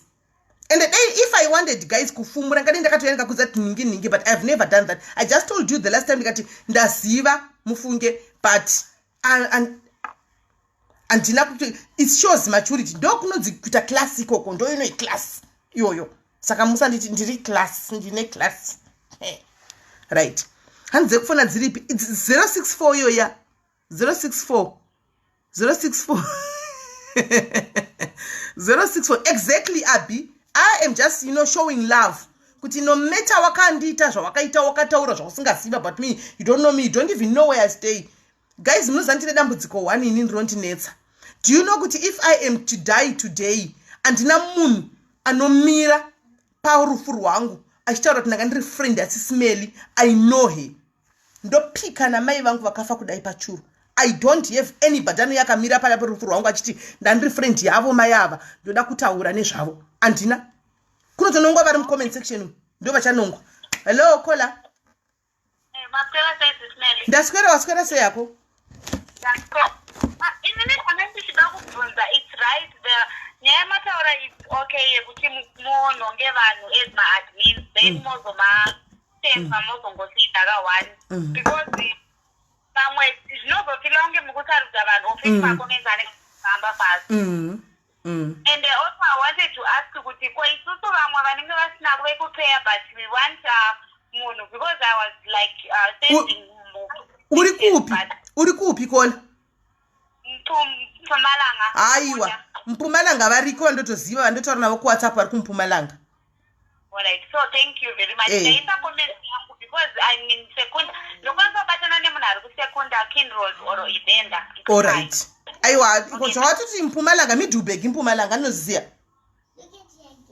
And dai, if I wanted, guys, kufumura, ngadi ndakatoya ndikakudza kuti nhingi nhingi, but I've never done that. I just told you the last time, ndikati ndaziva mufunge, but handina kuti. It shows maturity. Ndo kunonzi kuita class ikoko, ndo inoi class iyoyo. Saka musanditi ndiri class, ndine class. Right, hanzi dzekufona dziripi? 064 iyoya, 064, 064, 064, exactly. Abi, I am just showing love kuti no matter wakandiita zvawakaita, wakataura zvausingazivi about me, you don't know me, you don't even know where I stay. Guys, munoziva ndine dambudziko one ini ndinondinetsa. Do you know kuti if I am to die today, handina munhu anomira parufu rwangu achitaura kuti ndanga ndiri friend yaSisimeli? I know her. Ndopika namai vangu vakafa kudai pachuru, I don't have anybody anouya akamira pana parufu rwangu achiti ndandiri friend yavo mai ava, ndoda kutaura nezvavo. Handina. Kunotonongwa vari mucomment section, ndo vachanongwa. Hello, caller. Maswera sei, Sisimeli? Ndaswera. Waswera sei yako? Inini pane ndichida kubvunza. It's right, the nyaya yamataura, it's okay yekuti munhonge vanhu as maadmins, then mozomatemba, mozongosenda ka-one, because pamwe zvinozofila kunge mukusarudza vanhu ofisi, macomments anenge kufamba fast. And also I wanted to ask kuti ko isusu vamwe vanenge vasina vekupeya, but we want munhu, because I was like sending Uri kupi? Uri kupi, caller? Mpumalanga. Haiwa, Mpumalanga variko vandotoziva, vandotaura navo kuWhatsApp, vari kuMpumalanga. Alright, so thank you very much. Ndaisa comment yangu because I'm in Secunda. Ndokwanisa kubatana nemunhu ari kuSecunda, Kinross or Ibenda. Alright, aiwa. Zvawatoti Mpumalanga, Middelburg, Mpumalanga, ndinoziziya.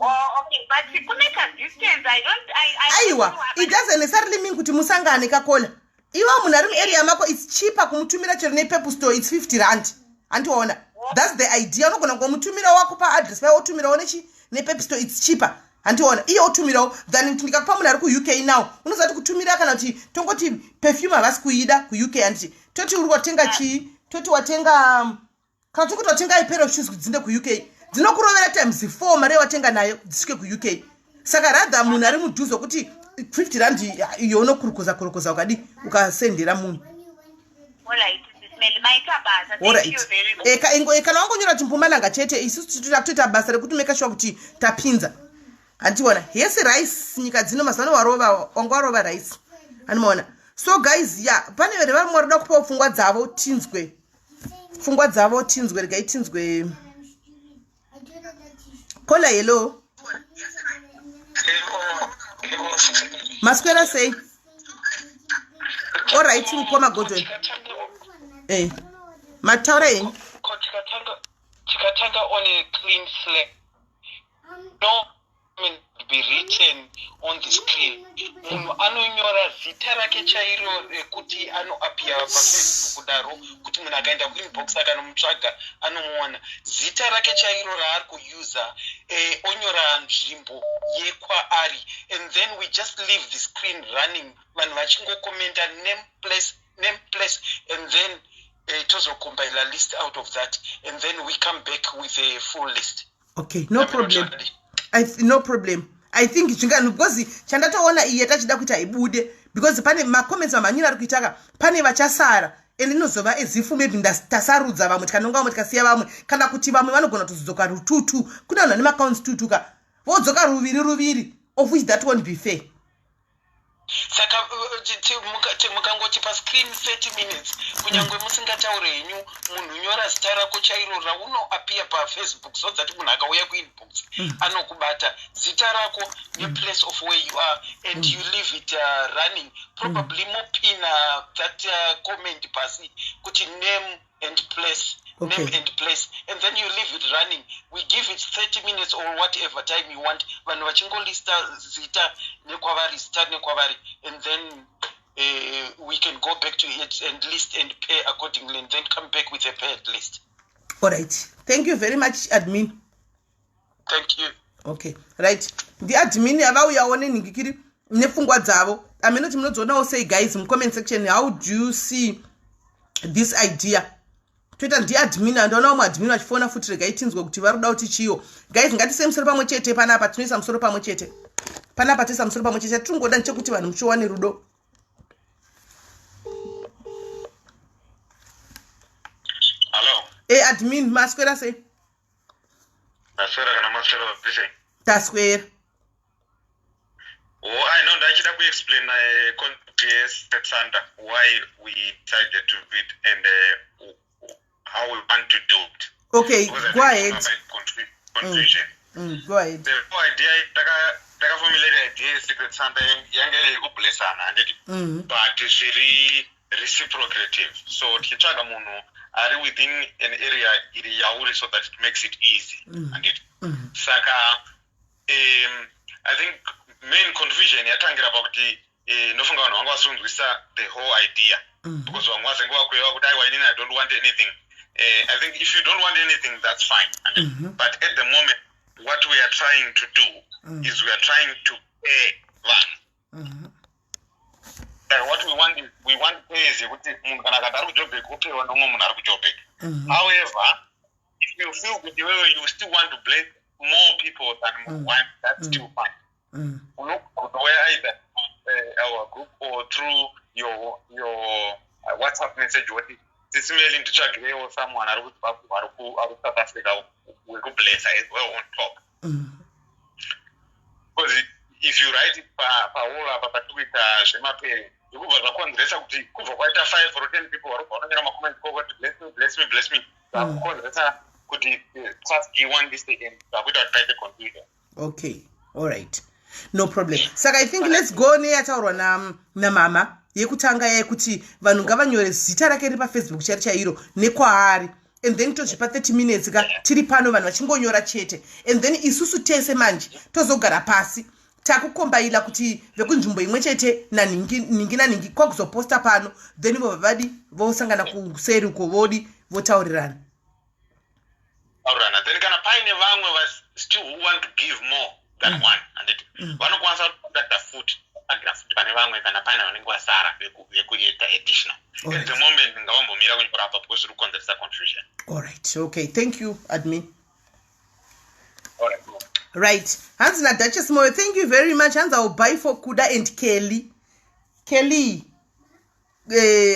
Oh, okay, but kune ka distance. I don't I Aiwa, don't know. It doesn't necessarily mean kuti musangane, kacaller. Iwe munhu ari muarea mako, it's cheaper kumutumira chero nePep Store, it's R50, handiona? That's the idea. Unogona kungomutumira wako paaddress paya, otumirawo nechi nePep Store, it's cheaper, handiona? Iye otumirawo than kuti ndikakupa munhu ari kuUK now. Unoziva kuti kutumira, kana kuti tongoti perfume havasi kuida kuUK, handiti? Toti uri watenga chii, toti watenga, kana tongoti watenga ipair of shoes kuti dzinde kuUK, dzinokurovera times 4 mari yawatenga nayo dzisvike kuUK. Saka rather munhu ari mudhuze, wekuti R50 iyo unokurukuza kurukuza, ukadi ukasendera munhu. Alright, Sisimeli, maita basa. Thank you very much. Kana wangonyora kuti Mpumalanga chete, isusu titoda kutoita basa rekuti make sure kuti tapinza, handiona? Hesi rice, nyika dzino mazuva ano warova, wanga warova rice, handimaona? So guys, ya, pane vere vamwe varikuda kupawo pfungwa dzavo, tinzwe pfungwa dzavo, tinzwe. Regai tinzwe caller. Hello. Maswera sei? Alright, mukoma Godon, mataura henyu. Ko tikatanga on a clean slate, no be written on the screen. Munhu anonyora zita rake chairo rekuti anoappear paFacebook kudaro, kuti munhu akaenda kuinbox akanomutsvaga anomuona, zita rake chairo raari kuusa, onyora nzvimbo yekwaari, and then we just leave the screen running, vanhu vachingokomenda name, place, name, place, and then tozocompile a list out of that, and then we come back with a full list. Okay, no problem. No problem. I think zvingani, because chandatoona iye tachida kuita ibude, because pane macomments mamhanyiro ari kuitaka, pane vachasara, and inozova as if maybe tasarudza vamwe, tikanonga vamwe, tikasiya vamwe, kana kuti vamwe vanogona kutozodzoka rututu. Kune vanhu vane maaccounts tutuka, vodzoka ruviri ruviri, of which that won't be fair. Saka mukangoti pascreen 30 minutes, kunyange musingataure henyu, munhu nyora zita rako chairo raunoappear paFacebook, so that munhu akauya kuinbox anokubata, zita rako neplace of where you are, and you leave it running. Probably mopina that comment pasi kuti name and place, name and place, and then you leave it running. We give it 30 minutes or whatever time you want, vanhu vachingolista zita nekwavari, zita nekwavari, and then we can go back to it and list and pay accordingly, and then come back with a paired list. Alright, thank you very much, admin. Thank you. Okay, right, ndiadmin avauyawo nenhingikiri nepfungwa dzavo. Aminoti munodzionawo sei, guys, mucomment section? How do you see this idea? Toita ndiadmin, andaona vamwe admin vachifona futi. Regai tinzwe kuti vari kuda kuti chiyo. Guys, ngatise musoro pamwe chete panapa. Tinoisa musoro pamwe chete panapa, toisa musoro pamwe chete. Chatingoda ndechekuti vanhu muchiwane rudo. Hello. E, admin, maswera sei? Maswera kana maswera sei? Taswera. Oh, I know ndachida kuexplain concept yeSanta, why we decided to do it and how we want to do it. Okay. Because I Go think ahead. Confusion. Go ahead. The whole idea takaformulate idea yeSecret Santa yange iri yekublessana, handiti? Mm. But zviri reciprocative, so tichitsvaga munhu ari within an area iri yauri so that it makes it easy, handiti? Mm. Saka I think main confusion yatangira pakuti ndofunga vanhu vanga vasikunzwisa the whole idea, because vamwe vazenge vakueva kuti, "Aiwa, inini I don't want anything." I think if you don't want anything, that's fine. But at the moment what we are trying to do is we are trying to pay vanhu. Saka what we want is we want pairs yekuti munhu kana akati ari kuJobek, opewa nomumwe munhu ari kuJobek. However, if you feel kuti iwewe you still want to bless more people than one, that's still fine. Unogona either our group or through your WhatsApp message, woti, "Sisi Meli, nditsvagirewo someone ari kuZimbabwe, ari kuSouth Africa, wekublessa as well on top." Because if you write it pawall apa patiri kuita zvemapairing, zvikubva zvakonzeresa kuti kubva kwaita 5 or 10 people vari kubva vanonyora macomments kokoti, "Bless me, bless me, bless me." Zvakukonzeresa kuti trust one this and zvakuita kuti paite confusion. Okay, all right, no problem. Saka I think let's go neyataurwa namama yekutanga, yekuti vanhu ngavanyore zita rake riri paFacebook chairo chairo nekwaari, and then tozvipa 30 minutes ka tiri pano, vanhu vachingonyora chete, and then isusu tese manje tozogara pasi takukombaila kuti vekunzvimbo imwe chete nanhingi, nhingi nanhingi, kwakuzoposta pano, then vobva vadi vosangana kuseri uko, vodi votaurirana. Taurirana. Then kana paine vamwe still who want to give more than one, handiti vanokwanisa kucontacta futi, agira futi pane vamwe kana pane vanenge vasara vekuita additional. At the moment ngavambomira kunyora apa because zviri kukonzeresa confusion. All right, okay, thank you, admin. All right. Right, hanzi naDuchess Moyo, thank you very much. Hanzi, "I will buy for Kuda and Kelly." Kelly,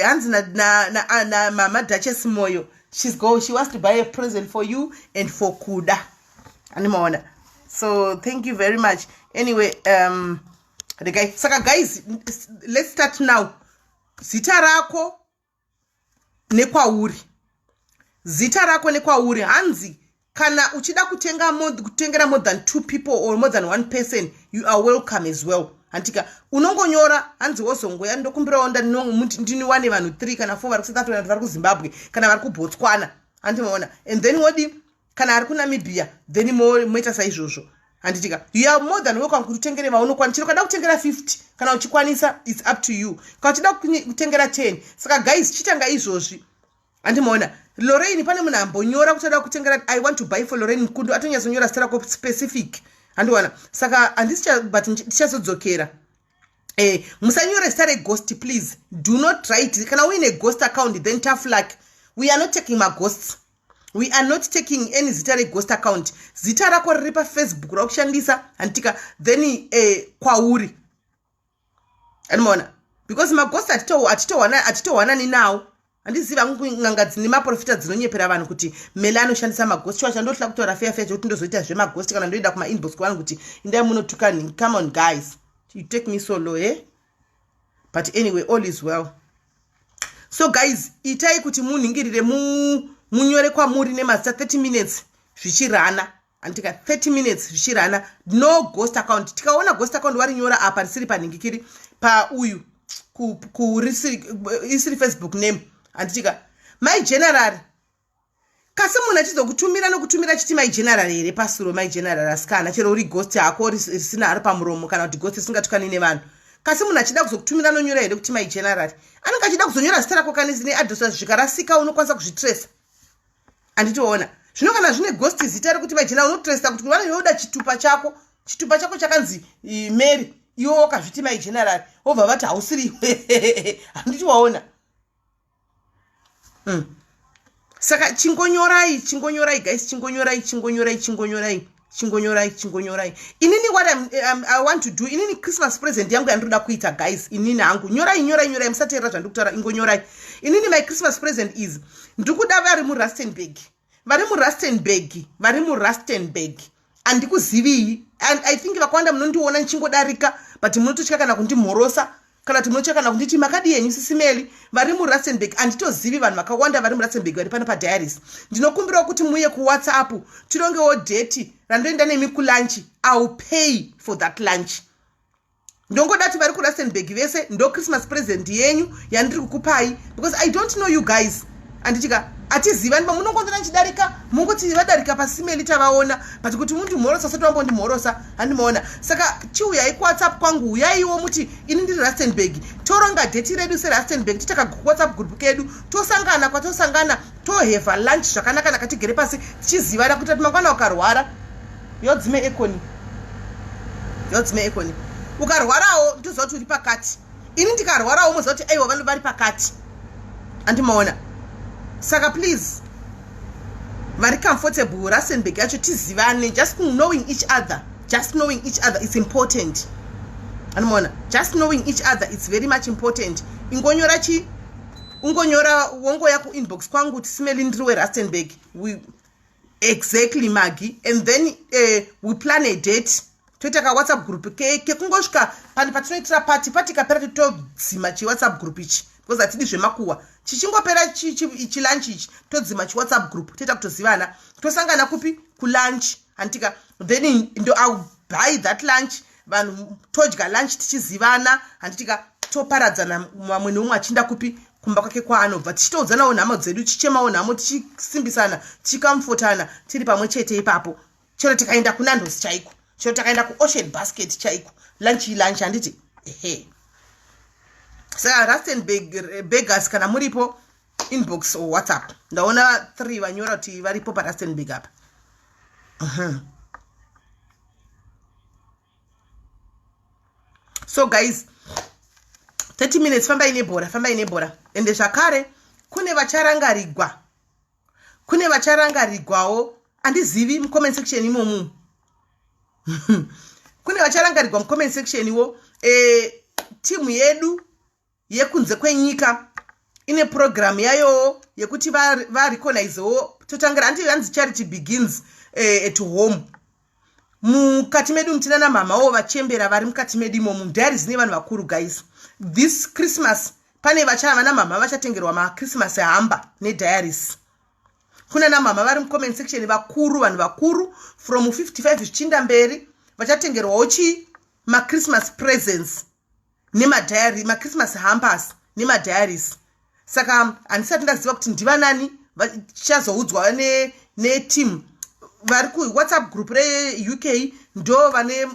hanzi na mama Duchess Moyo, she wants to buy a present for you and for Kuda, animaona. So thank you very much. Anyway, regai, saka guys, let's start now. Zita rako nekwauri, zita rako nekwauri. Hanzi kana uchida kutenga kutengera more than two people or more than one person, you are welcome as well, handika? Unongonyora, hanzi wozongoya, "Ndokumbirawo ndiniwane vanhu 3 kana 4 vari kuSouth Africa, kana vari kuZimbabwe, kana vari kuBotswana," handimaona? And then wodi kana ari kuNamibia, then moita saizvozvo, handitika? You are more than welcome kuti utengere vaunokwana. Chero kada kutengera 50 kana uchikwanisa, it's up to you. Kana uchida kutengera 10. Saka guys, chitanga izvozvi, handimaona? Lorraine, pane munhu ambonyora kuti ada kutengera, "I want to buy for Lorraine Mukundu." Atonyatsonyora zita rako specific, handiwana? Saka handisi, but ndichazodzokera. Musanyore zita reghost, please do not write. Kana uine ghost account, then tough luck. We are not taking maghosts, we are not taking any zita reghost account. Zita rako riri paFacebook rakushandisa, handitika? Then kwauri, andimaona? Because maghost hatitohwanani nawo. Handizivi hangu n'anga dzine maprofita dzinonyepera vanhu kuti Mele anoshandisa maghost. Chiwa chandohla kutaura feya feya chekuti ndozoita zvemaghost kana ndoenda kumainbox kuvanhu kuti indai munotuka. Come on guys, you take me solo, eh? But anyway, all is well. So guys, itai kuti munhingirire, munyore kwamuri nemazita, 30 minutes zvichirana, handitika? 30 minutes zvichirana. No ghost account. Tikaona ghost account warinyora apa risiri panhingikiri pauyu isiri Facebook name, handitika? My General, kasi munhu achizokutumira nokutumira chiti "My General" here pasuro? My General, asikana, chero uri ghost hako risina hari pamuromo, kana kuti ghost risingatukani nevanhu, kasi munhu achida kuzokutumira nonyora here kuti "My General"? Anenge achida kuzonyora zita rako kanisi neadress, zvikarasika unokwanisa kuzvitresa, handitiona? Zvino kana zvine ghost zita rekuti "My General", unotresa kuti vanoyoda chitupa chako. Chitupa chako chakanzi Mary, iwe wakazviti "My General", wobva vati hausiri, handiti waona? Saka chingonyorai, chingonyorai guys, chingonyorai, chingonyorai, chingonyorai, chingonyorai, chingonyorai. Inini what I want to do, inini Christmas present yangu yandinoda kuita guys, inini hangu, nyorai, nyorai, nyorai, musateerera zvandiri kutaura, ingonyorai. Inini my Christmas present is ndiri kuda vari muRustenburg, vari muRustenburg, vari muRustenburg. Handikuzivii and I think vakawanda munondiona ndichingodarika, but munototya kana kundimhorosa kana kuti munotya kana kunditi makadi henyu Sisi Melly. Vari muRustenburg, handitozivi vanhu vakawanda vari muRustenburg vari pano padiaries. Ndinokumbirawo kuti muye kuWhatsApp, tirongewo date randoenda nemi kulunch. I will pay for that lunch. Ndongoda kuti vari kuRustenburg vese, ndo Christmas present yenyu yandiri kukupai, because I don't know you guys. Anditika hatizivani, pamunongondona ndichidarika mungoti vadarika paSisi Melly tavaona, but kuti mundimhorosa usati wambondimhorosa, handimaona. Saka chiuyai kuWhatsApp kwangu, uyaiwo muti ini ndiri Rustenburg, toronga date redu seRustenburg, titaka WhatsApp group kedu, tosangana kwatosangana, tohave lunch zvakanaka, tigere pasi tichizivana, kuita kuti mangwana ukarwara yodzime aircon, yodzime aircon, ukarwarawo ndoziva kuti uri pakati, ini ndikarwarawo moziva kuti aiwa, vanhu vari pakati, andimaona. Saka please, vari comfortable Rustenburg yacho, tizivane. Just knowing each other, just knowing each other, it's important, andimaona. Just knowing each other, it's very much important. Ingonyora chi, ungonyora, wongoya kuinbox kwangu kuti Sisi Melly, ndiri weRustenburg. Exactly, Magi. And then we plan a date, toita kaWhatsApp group kekungosvika pane patinoitira pati. Pati ikapera, todzima chiWhatsApp group ichi, because hatidi zvemakuhwa. Chichingopera chilunch ichi, todzima chiWhatsApp group, toita kutozivana, tosangana kupi? Kulunch, handitika? Then ndo I buy that lunch, vanhu todya lunch tichizivana, handitika? Toparadzana, vamwe neumwe achiinda kupi? Kumba kwake kwaanobva, tichitoudzanawo nhamo dzedu, tichichemawo nhamo, tichisimbisana, tichicomfortana, tiri pamwe chete ipapo. Chero tikaenda kuNandos chaiko, chero takaenda kuOcean Basket chaiko, lunch ilunch, handiti? Ehe. Saka Rustenburg beggars, kana muripo, inbox or WhatsApp. Ndaona three vanyora kuti varipo paRustenburg apa. So guys, 30 minutes, fambai nebhora, fambai nebhora. Ende zvakare kune vacharangarigwa, kune vacharangarigwawo, handizivi, mucomment section imomu kune vacharangarigwa mucomment section iwo. Timu yedu yekunze kwenyika ine purogiramu yayowo yekuti varecognizewo. Totangira, handi hanzi charity begins at home? Mukati medu mutina namamawo vachembera vari mukati medu imomu. Diaries nevanhu vakuru guys, this Christmas pane vana mama vachatengerwa maChristmas hamper nediaries. Kuna namama vari mucomment section vakuru, vanhu vakuru from 55 zvichiinda mberi, vachatengerwawo chii? MaChristmas presents nemadiary, maChristmas hampers nemadiaries. Saka handisati ndaziva kuti ndivanani, tichazoudzwa neteam vari kuWhatsApp group reUK. Ndo vane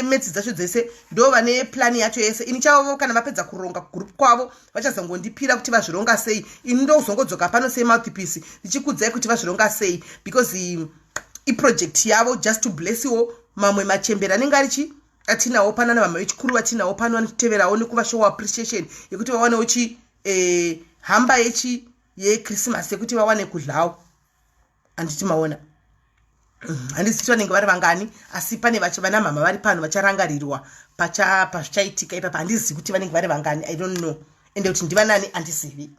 maths dzacho dzese, ndo vane plani yacho yese. Ini chavo, kana vapedza kuronga group kwavo, vachazongondipira kuti vazvironga sei. Ini ndozongodzoka pano semouthpiece ndichikudzai kuti vazvironga sei, because iproject yavo, just to blessiwo mamwe machemberi anenge ari chi atinawo pano, na vamwe vechikuru vatinawo pano vanoteverawo, nekuvashowa appreciation yekuti vawanewo chi hamper yechi yeChristmas yekuti vawane kudlawo, handiti maona? Handisi kuti vanenge vari vangani, asi pane vana mama vari pano vacharangarirwa pazvichaitika ipapa. Handizivi kuti vanenge vari vangani, I don't know, ende kuti ndivanani handizivi.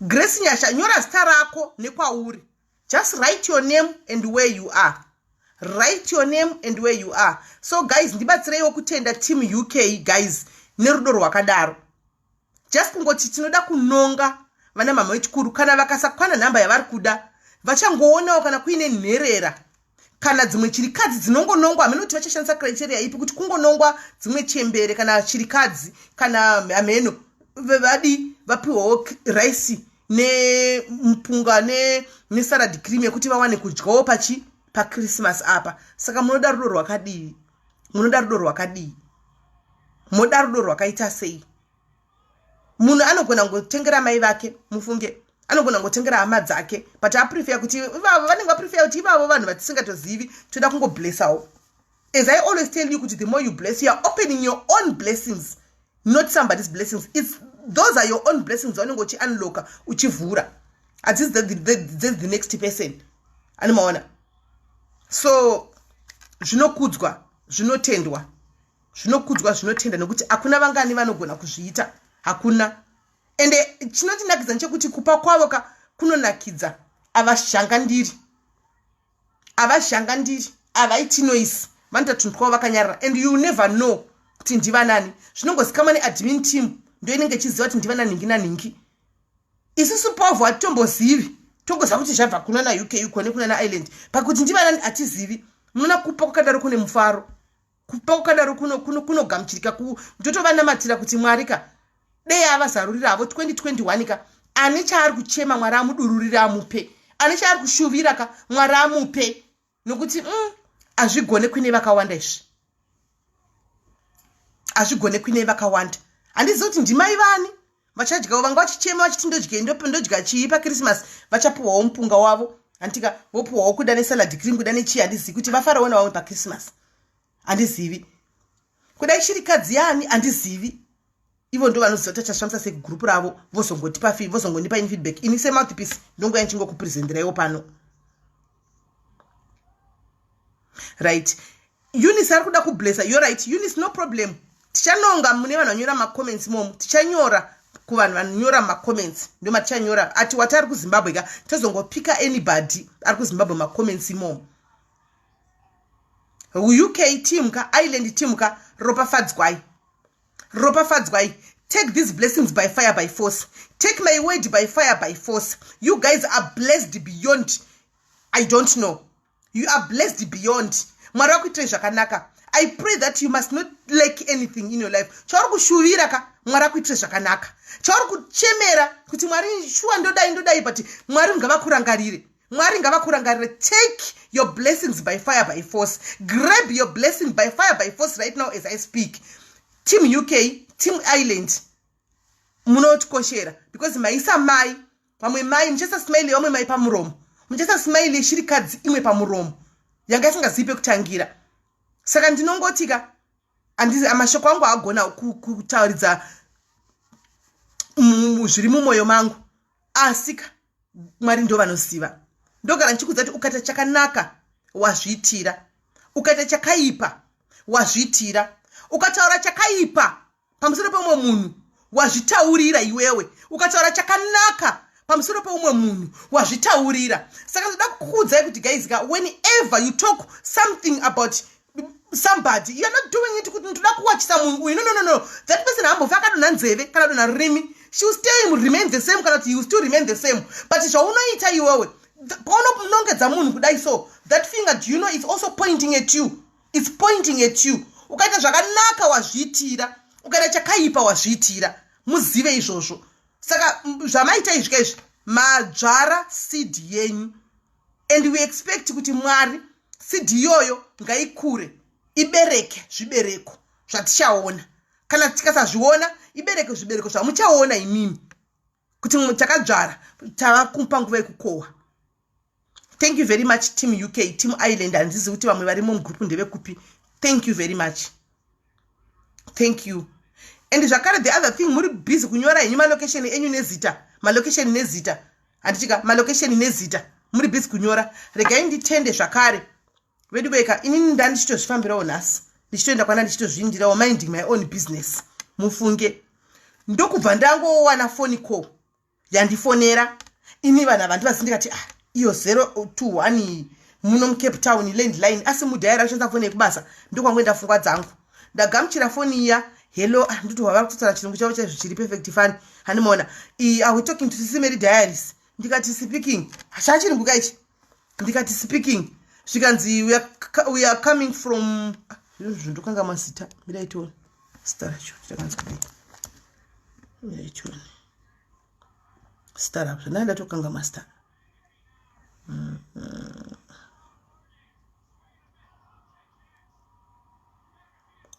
Grace Nyasha, nyora zita rako nekwauri. Just write your name and where you are. Write your name and where you are. So guys, ndibatsireiwo kutenda team UK guys nerudo rwakadaro. Just kungoti tinoda kunonga vana mama vechikuru. Kana vakasakwana nhamba yavari kuda, vachangoonawo kana kuine nherera kana dzimwe chirikadzi dzinongonongwa. Hameno kuti vachashandisa criteria ipi kuti kungonongwa dzimwe chembere kana chirikadzi kana hameno, vadi vapiwawo raisi nemupunga nesalad cream yekuti vawane kudyawo pachi paChristmas apa. Saka munoda rudo rwakadii? Munoda rudo rwakadii? Moda rudo rwakaita sei? Munhu anogona kungotengera mai vake, mufunge, anogona kungotengera hama dzake, but aprefer kuti ivavo vanenge vaprefer kuti ivavo vanhu vatisingatozivi, toda kungoblessawo. As I always tell you kuti the more you bless, you are opening your own blessings, not somebody's blessings. It's Those are your own blessings dzaunenge uchiunlocka, uchivhura. Hadzisi the next person animaona. So zvinokudzwa, zvinotendwa, zvinokudzwa, zvinotenda, nekuti hakuna vangani vanogona kuzviita, hakuna. Ende chinotinakidza nechekuti kupa kwavo ka kunonakidza. Havazhangandiri, havazhangandiri, havaiti noise. Vanoita tunhu twavo vakanyarara, and you never know kuti ndivanani. Zvinongozikamwa neadmin team, ndo inenge ichiziva kuti ndivana nhingi nanhingi. Isusu povho hatitombozivi, tongoziva kuti zvabva kuna naUK uko nekuna naIreland, pakuti ndivanani hatizivi. Munoona, kupa kwakadaro kune mufaro, kupa kwakadaro kunogamuchirika. Ndotovanamatira kuti Mwari ka dei avazarurira havo 2021 ka. Ane chaari kuchema, Mwari amudururire, amupe. Ane chaari kushuvira ka, Mwari amupe, nokuti hazvigone kuine vakawanda izvi, hazvigone kuine vakawanda. Handizivi kuti ndimai vani vachadyawo, vanga vachichema vachiti ndodyei, ndodya chii paChristmas. Vachapiwawo mupunga wavo, handitika? Vopiwawo kuda nesalad cream, kuda nechii. Handizivi kuti vafarawo navamwe paChristmas, handizivi. Kuda ichirikadzi yani, handizivi. Ivo ndo vanoziva kuti achasvambisa sei kugurupu ravo, vozongotipa, vozongondipa in feedback. Ini semouthpiece ndongoya nchingokupresenteraiwo pano, right? Eunice ari kuda kublessa yo, right? Eunice, no problem. Tichanonga mune vanhu vanyora macomments momo, tichanyora kuvanhu vanonyora macomments, ndo matichanyora. Ati wati ari kuZimbabwe ka, tozongopika anybody ari kuZimbabwe macomments imomo. UK team ka, Ireland team ka, ropafadzwai, ropafadzwai. Take these blessings by fire by force. Take my word by fire by force. You guys are blessed beyond, I don't know. You are blessed beyond. Mwari vakuitirai zvakanaka. I pray that you must not lack anything in your life. Chauri kushuvira ka, Mwari akuitire zvakanaka. Chauri kuchemera kuti Mwari shuwa ndodai, ndodai, but Mwari ngavakurangarire, Mwari ngavakurangarire. Take your blessings by fire by force. Grab your blessing by fire by force right now as I speak. Team UK, team Ireland, munotikoshera because maisa mai vamwe mai, muchaisa smile vamwe mai pamuromo, muchaisa smile yeshirikadzi imwe pamuromo yanga isingazivi pekutangira. Saka ndinongotika handizi mashoko angu agona kutauridza zviri mumwoyo mangu, asika Mwari ndo vanoziva. Ndogara ndichikudza kuti ukaita chakanaka wazviitira, ukaita chakaipa wazviitira, ukataura chakaipa pamusoro peumwe munhu wazvitaurira iwewe, ukataura chakanaka pamusoro peumwe munhu wazvitaurira. Saka ndoda kukuudzai kuti guys ka, whenever you talk something about somebody, you are not doing it kuti ndoda kuwachisa munhu uyu. No, no, no, no. That person hambofa akadonha nzeve kana donha rurimi. She will still remain the same, kana kuti he will still remain the same. But zvaunoita iwewe, paunonongedza munhu kudai so, that finger, do you know it's also pointing at you? It's pointing at you. Ukaita zvakanaka wazviitira, ukaita chakaipa wazviitira. Muzive izvozvo. Saka zvamaita izvika izvi, madzvara seed yenyu, and we expect kuti Mwari seed iyoyo ngaikure, ibereke zvibereko zvatichaona. Kana tikasazviona, ibereke zvibereko zvamuchaona imimi kuti takadzvara, tava kumupa nguva yekukohwa. Thank you very much, team UK, team Ireland. Handizivi kuti vamwe varimo mugrupu ndevekupi. Thank you very much, thank you. And zvakare, the other thing, muri busy kunyora henyu malocation enyu nezita, malocation nezita, handitika? Malocation nezita muri busy kunyora. Regai nditende zvakare vedu veka. Inini ndandichitozvifambirawo nhasi, ndichitoenda kwana, ndichitozviindirawo, minding my own business, mufunge. Ndokubva ndangowana phone call yandifonera ini. Vanhu ava ndivasi, ndikati, ah, iyo 021 muno muCape Town landline, asi mudhaira kushandisa foni yekubasa. Ndokwangoenda pfungwa dzangu. Ndagamuchira foni iya, hello. Ah, ndoti wava kutaura chirungu chavo chaizvo chiri perfect fun, handimaona. Are we talking to Sisi Mary Diaries? Ndikati, speaking. Chachirungu kaichi. Ndikati, speaking. Zvikanzi, we are coming from, ah, ndokanga mazita, miraitiona zita racho takanzi kudii, miraitiona zita racho, ndanga ndatokanga mazita.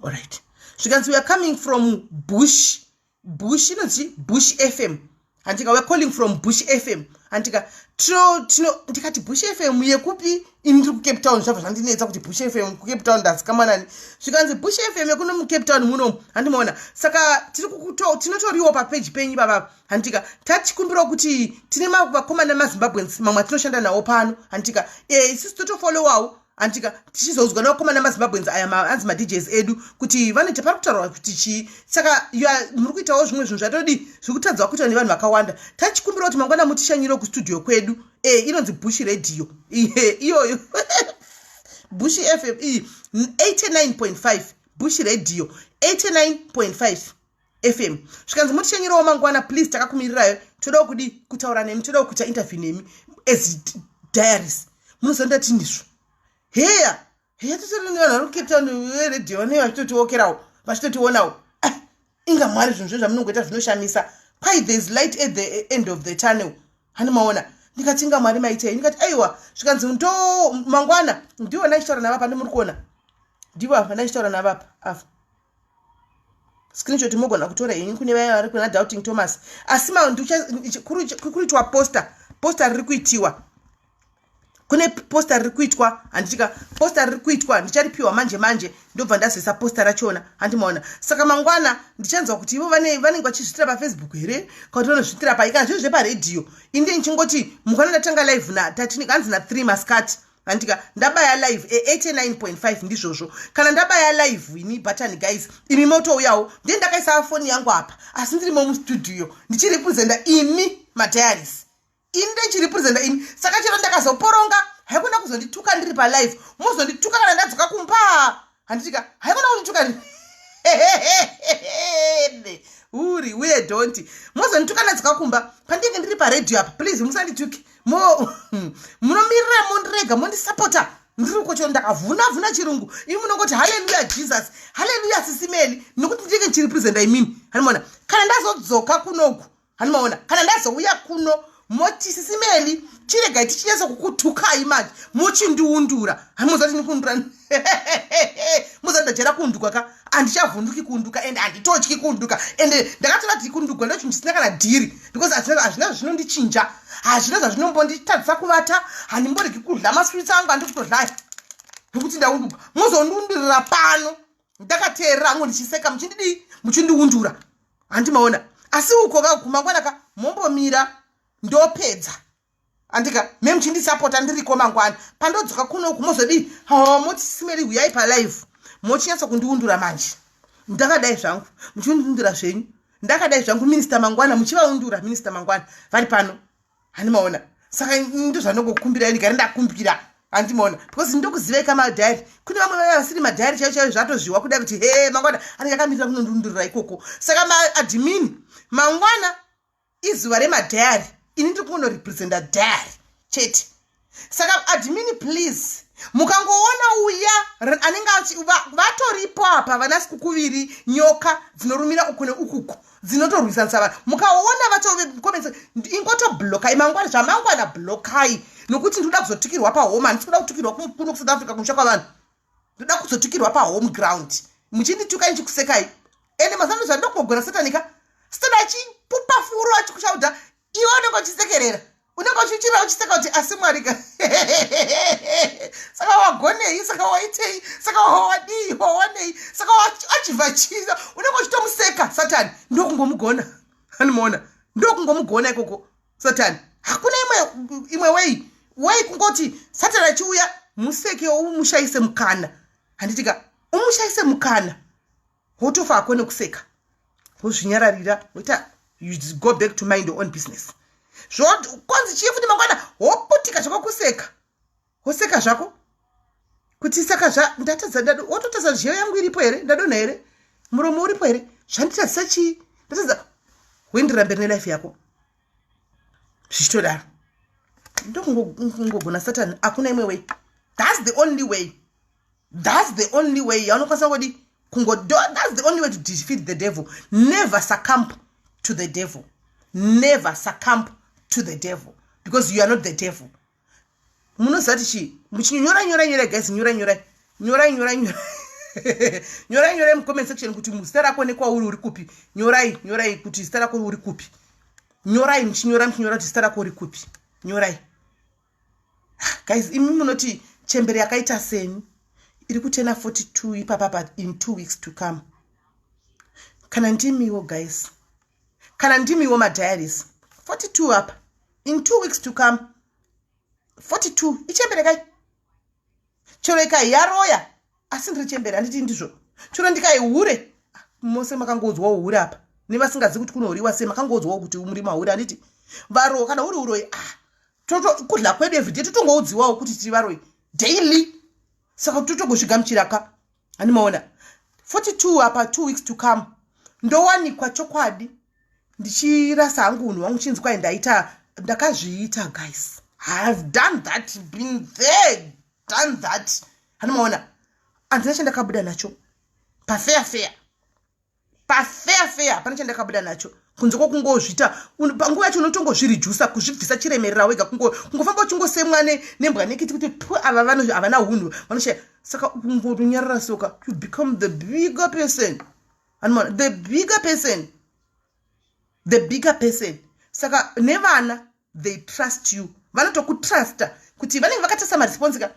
Alright, zvikanzi, we are coming from Bush, Bush inonzi Bush FM, handika? We are calling from Bush FM. Andika tino tino ndikati, "Bush FM yekupi?" Ini ndiri kuCape Town. Zvabva zvandinetsa kuti Bush FM kuCape Town ndazikamwanani. Zvikanzi Bush FM yekuno muCape Town munomu. Handimaona. Saka tiri tinotoriwo papeji penyu baba. Handika tachikumbirawo kuti tine vakomana maZimbabweans mamwe atinoshanda nawo pano. Handika isusu totofollowawo. Handika tichizoudzwa nevakomana maZimbabweans aya, anzi maDJs edu, kuti vanoita pari kutaurwa kuti chii. Saka muri kuitawo zvimwe zvinhu zvatodi zviri kutadzwa kuitwa nevanhu vakawanda. Tachikumbira kuti mangwana mutishanyire kustudio kwedu. Inonzi Bush Radio iyoyo, Bush FM iyi, 89.5, Bush Radio 89.5 FM. Zvikanzi mutishanyirawo mangwana please, takakumirirayo. Todawo kudi kutaura nemi, todawo kuita interview nemi as diaries. Munozonda tindizvo heya heya. Totori nevanhu vari kuCape Town veredhiyo vanee vachitotiokerawo, vachitotionawo. Ah, inga Mwari, zvinhu zvo zvamunongoita zvinoshamisa. Kwai there is light at the end of the tunnel. Hani maona? Ndikati, "Inga Mwari, maitei?" Ndikati, "Aiwa." Zvikanzi ndo mangwana. Ndivo ndaichitaura navapa, ndimuri kuona, ndivo apa ndaichitaura navapa ava. Screenshot mogona kutora henyu kune vaya vari kuna Doubting Thomas. Asi kuitwa poster riri kuitiwa, kune poster riri kuitwa. Handitika poster riri kuitwa, ndicharipiwa manje manje, ndobva ndazoisa poster rachona. Handimaona. Saka mangwana ndichanzwa kuti ivo vanenge vachizviitira paFacebook here, kana kuti vanozviitira pai. Kana zviri zveparedhiyo, inde ndichingoti mukana ndatanga live hanzi na3 maskati. Handika ndabaya live e89.5, ndizvozvo. Kana ndabaya live ini button, guys, imi motouyawo. Ndiye ndakaisa foni yangu apa, asi ndirimo mustudio ndichirepresenta imi madiaries. Ini ndichirepresenta imi. Saka chero ndakazoporonga, haikona kuzondituka ndiri palive. Mozondituka kana ndadzoka kumba. Handitika haikona kundituka uri uye don't mozondituka ndadzoka kumba. Pandinge ndiri paredhiyo apa, please musandituke. Munomirira, mondirega, mondisapota ndiri uko. Chero ndakavhuna vhuna chirungu, imi munongoti, "Halleluya Jesus, halleluya Sisi Melly," nokuti ndinenge ndichirepresenta imimi. Handimaona. Kana ndazodzoka kunoku, handimaona, kana ndazouya kuno, moti, "Sisi Melly, chiregai tichinyatsa kukutukai manje," muchindiundura. Hamuzati nikundura, muzati ndajera kuunduka ka. Handichavhunduki kuunduka and handitotyi kuunduka. Ende ndakatora kuti kundugwa ndo chinhu chisina kana dhiri, because hazvina zvinondichinja, hazvina zvazvinombonditadzisa kuvata. Handimboregi kudla maswits angu, handi kutodlaya nokuti ndaunduka. Muzondiundurira pano ndakateerera hangu ndichiseka, muchindidii, muchindiundura. Handimaona. Asi uko ka kumangwana ka, mombomira ndopedza. Andika me muchindisapota ndiriko mangwana. Pandodzoka kunoku mozodii? Ha, moti, "Sisi Melly, huyai palive," mochinyatsa kundiundura manje. Ndakadai zvangu, muchindiundura zvenyu ndakadai zvangu. Minista mangwana muchivaundura, minista mangwana vari pano. Handimaona. Saka ndozvanongokumbirai, ndigare ndakumbira. Handimaona, because ndokuzivai kamadiary. Kune vamwe vaya vasiri madiary chaivo chaivo, zvatozviwa kudai kuti he, mangwana anenge akamirira kunondiundurira ikoko. Saka maadmin, mangwana izuva remadiary. Ini ndiri kungonorepresenta diary chete. Saka admin, please, mukangoona uya anenge vatoripo apa, vana sikukuviri, nyoka dzinorumira uku neukuku, dzinotorwisanisa vanhu, mukaona vatove ingotoblokai mangwana. Zvamangwana blokai, nokuti ndinoda kuzotukirwa pahome. Handisi kuda kutukirwa kuno kuSouth Africa, kumusha kwavanhu. Ndoda kuzotukirwa pahome ground. Muchinditukai, ndichikusekai. Ende mazano zvandokugona satanika, satani achipupa furo, achikushaudha, iwe unenge uchisekerera, unenge uchichira uchiseka kuti, "Asi Mwarika, saka wagonei? Saka waitei? Saka wadii? Wawanei?" Saka achibva chisa, unenge uchitomuseka satani. Ndokungomugona. Anomuona, ndokungomugona ikoko satani. Hakuna imwe way kungoti satani achiuya, museke, umushayise mukana. Handitika umushayise mukana, wotofa hako nekuseka, wozvinyararira, woita you go back to mind your own business. Konzi chii futi mangwana? Woputika zvako kuseka, woseka zvako kuti saka zva ndatadza. Wototadza, zhiyo yangu iripo here? Ndadonha here? Muromo uripo here? Zvanditadzisa chii? Ndatadza. Woenderera mberi nelife yako zvichitodaro. Ndokungogona satani. Hakuna imwe way. That's the only way, that's the only way yaunokwanisa kudi kungo. That's the only way to defeat the devil. Never succumb to the devil, never succumb to the devil, because you are not the devil. Munoziva kuti chii? Muchinyora, nyora, nyora, guys, nyora, nyora, nyorai, nyorai, nyorai, nyorai, nyorai mucomment section kuti zita rako nekwauri uri kupi. Nyorai, nyorai kuti zita rako, uri kupi. Nyorai muchinyora muchinyora kuti zita rako uri kupi. Nyorai. Guys, imi munoti chembere yakaita seni iri kutena 42 ipapapa in 2 weeks to come. Kana ndimiwo guys, kana ndimiwo madiaries 42 apa in 2 weeks to come 42 ichembere kai. Chero ikaiyaroya asi ndiri chembere, handiti ndizvo. Chero ndikaihure, mose makangoudzwawo hure apa nevasingazivi kuti kunohuriwa sei, makangoudzwawo kuti muri mahure, handiti varo. Kana uri uroyi, ah, toto kudla kwedu everyday totongoudziwawo kuti tiri varoyi daily, saka totongozvigamuchira ka. Handimaona 42 apa 2 weeks to come ndowanikwa chokwadi ndichirasa hangu unhu hwangu chinzi kwai ndaita ndakazviita. Guys, I have done that, been there, done that. Handimaona handina chandakabuda nacho pafair fair, pafair fair hapana chandakabuda nacho kunze kwokungozvita. Panguva yacho unotongozviredusa, kuzvibvisa chiremerera wega, kungofamba uchingosemwa nembwa nekiti kuti pu, ava havana unhu, vanoshaya. Saka kungotonyarara soka, you become the bigger person. Anomaona the bigger person, the bigger person. Saka nevana, they trust you, vanotokutrusta kuti vanenge vakatarisa maresponse ka.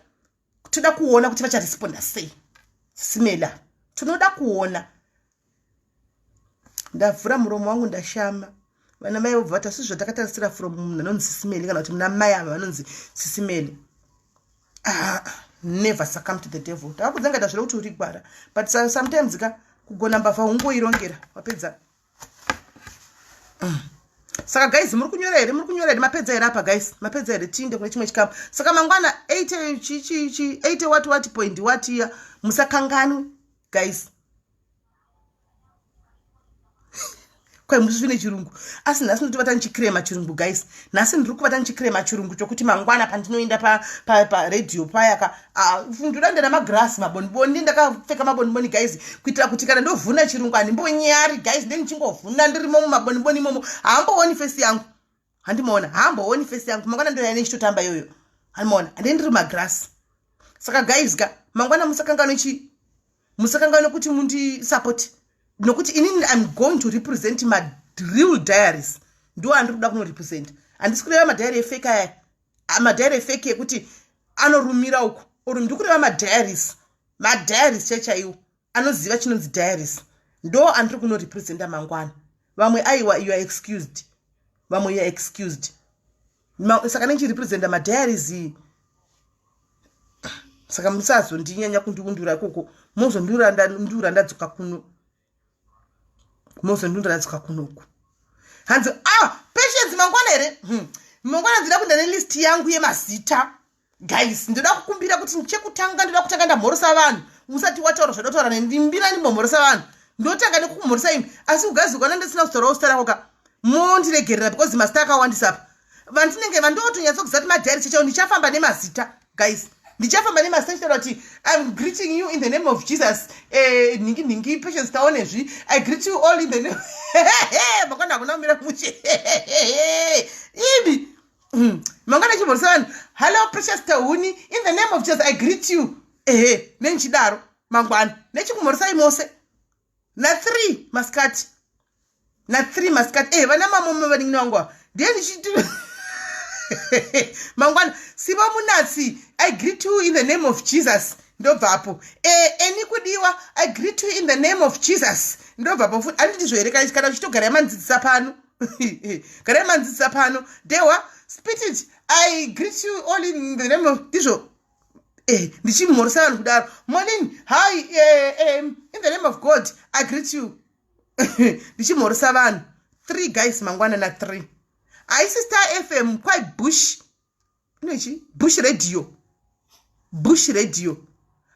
Toda kuona kuti vacharesponda sei. Simela, tinoda kuona. Ndavhura muromo wangu, ndashama. Vana mai vobva vati asi zvatakatarisira from munhu anonzi Sisimeli, kana kuti muna mai ava vanonzi Sisimeli. Ah, never succumb to the devil. Takakudzengaita zviro kuti uri gwara, but sometimes ka kugona mbavha ungoirongera wapedza. Saka guys, muri kunyora here? Muri kunyora here? Mapedza here apa guys? Mapedza here? Tiinde kune chimwe chikamu. Saka mangwana 8 8 what what point what iya, musakanganwe guys. Kwai musi zvine chirungu, asi nhasi ndiri ndichikrema chirungu guys. Nhasi ndiri kuvata ndichikrema chirungu chokuti mangwana pandinoenda paredhiyo payaka, ndoda ndena magirasi, maboniboni, ndakapfeka maboniboni guys, kuitira kuti kana ndovhuna chirungu handimbonyari guys. Ndendichingovhuna ndirimo mumaboniboni imomo, haambooni face yangu. Handimaona, haambooni face yangu. Mangwana ndoya nechitotamba iyoyo. Handimaona, handei ndiri magirasi. Saka guys ka, mangwana musakanganwe chi musakanganwe kuti mundisupport, nokuti inini I'm going to represent mareal diaries. Ndo andiri kuda kunorepresent. Handisi kureva madiary efake aya, madiary efake ekuti anorumira uku or ndiri kureva madiaries, madiaries chaichaiwo anoziva chinonzi diaries. Ndo andiri kunorepresenta mangwana. Vamwe aiwa, you are excused. Vamwe you are excused. Saka nenchirepresenta madiaries, saka musazondinyanya kundiundura ikoko. Mozondiura ndadzoka kuno, mozondiundura ndadzoka kunoku. Hanzi, ah, Patience, mangwana here? Mangwana ndinoda kuenda nelist yangu yemazita guys. Ndoda kukumbira kuti chekutanga ndoda kutanga ndamhorosa vanhu. Usati wataura zvadotaura nendimbira, ndimbomhorosa vanhu. Ndotanga nekukumhorosa imi, asi ugazikwana ndisina kuzotaurawo zita rako ka, mondiregerera because mazita akawandisa apa. Vandinenge vandotonyatsokuziva kuti madiary chechao. Ndichafamba nemazita guys, ndichafamba nemazita ndichitaura kuti I'm greeting you in the name of Jesus. Nhingi nhingi, Patience Taonezvi, I greet you all in the name. Mangwana hakuna kumira mushe imi. Mangwana chimhorisa vanhu, "Hello Precious Tahuni, in the name of Jesus I greet you." Ehe, nendichidaro mangwana nechikumhorisai mose na3 masikati, na3 masikati. Vana mamome vanin'ina vangu ava, ndiye ndichiti mangwana, "Siva Munatsi, I greet you in the name of Jesus." Ndobvapo. Eni Kudiwa, I greet you in the name of Jesus. Ndobvapo futi. Handiti here kana uchitogarai mandzidzisa pano, garai mandzidzisa pano. Dewa Spitit, I greet you all in the name of, ndizvo. Ndichimhoresa vanhu kudaro. "Morning, hi, in the name of God I greet you." Ndichimhoresa vanhu three guys mangwana na3. Haisi Star FM kwai Bush inochi Bush Radio, Bush Radio.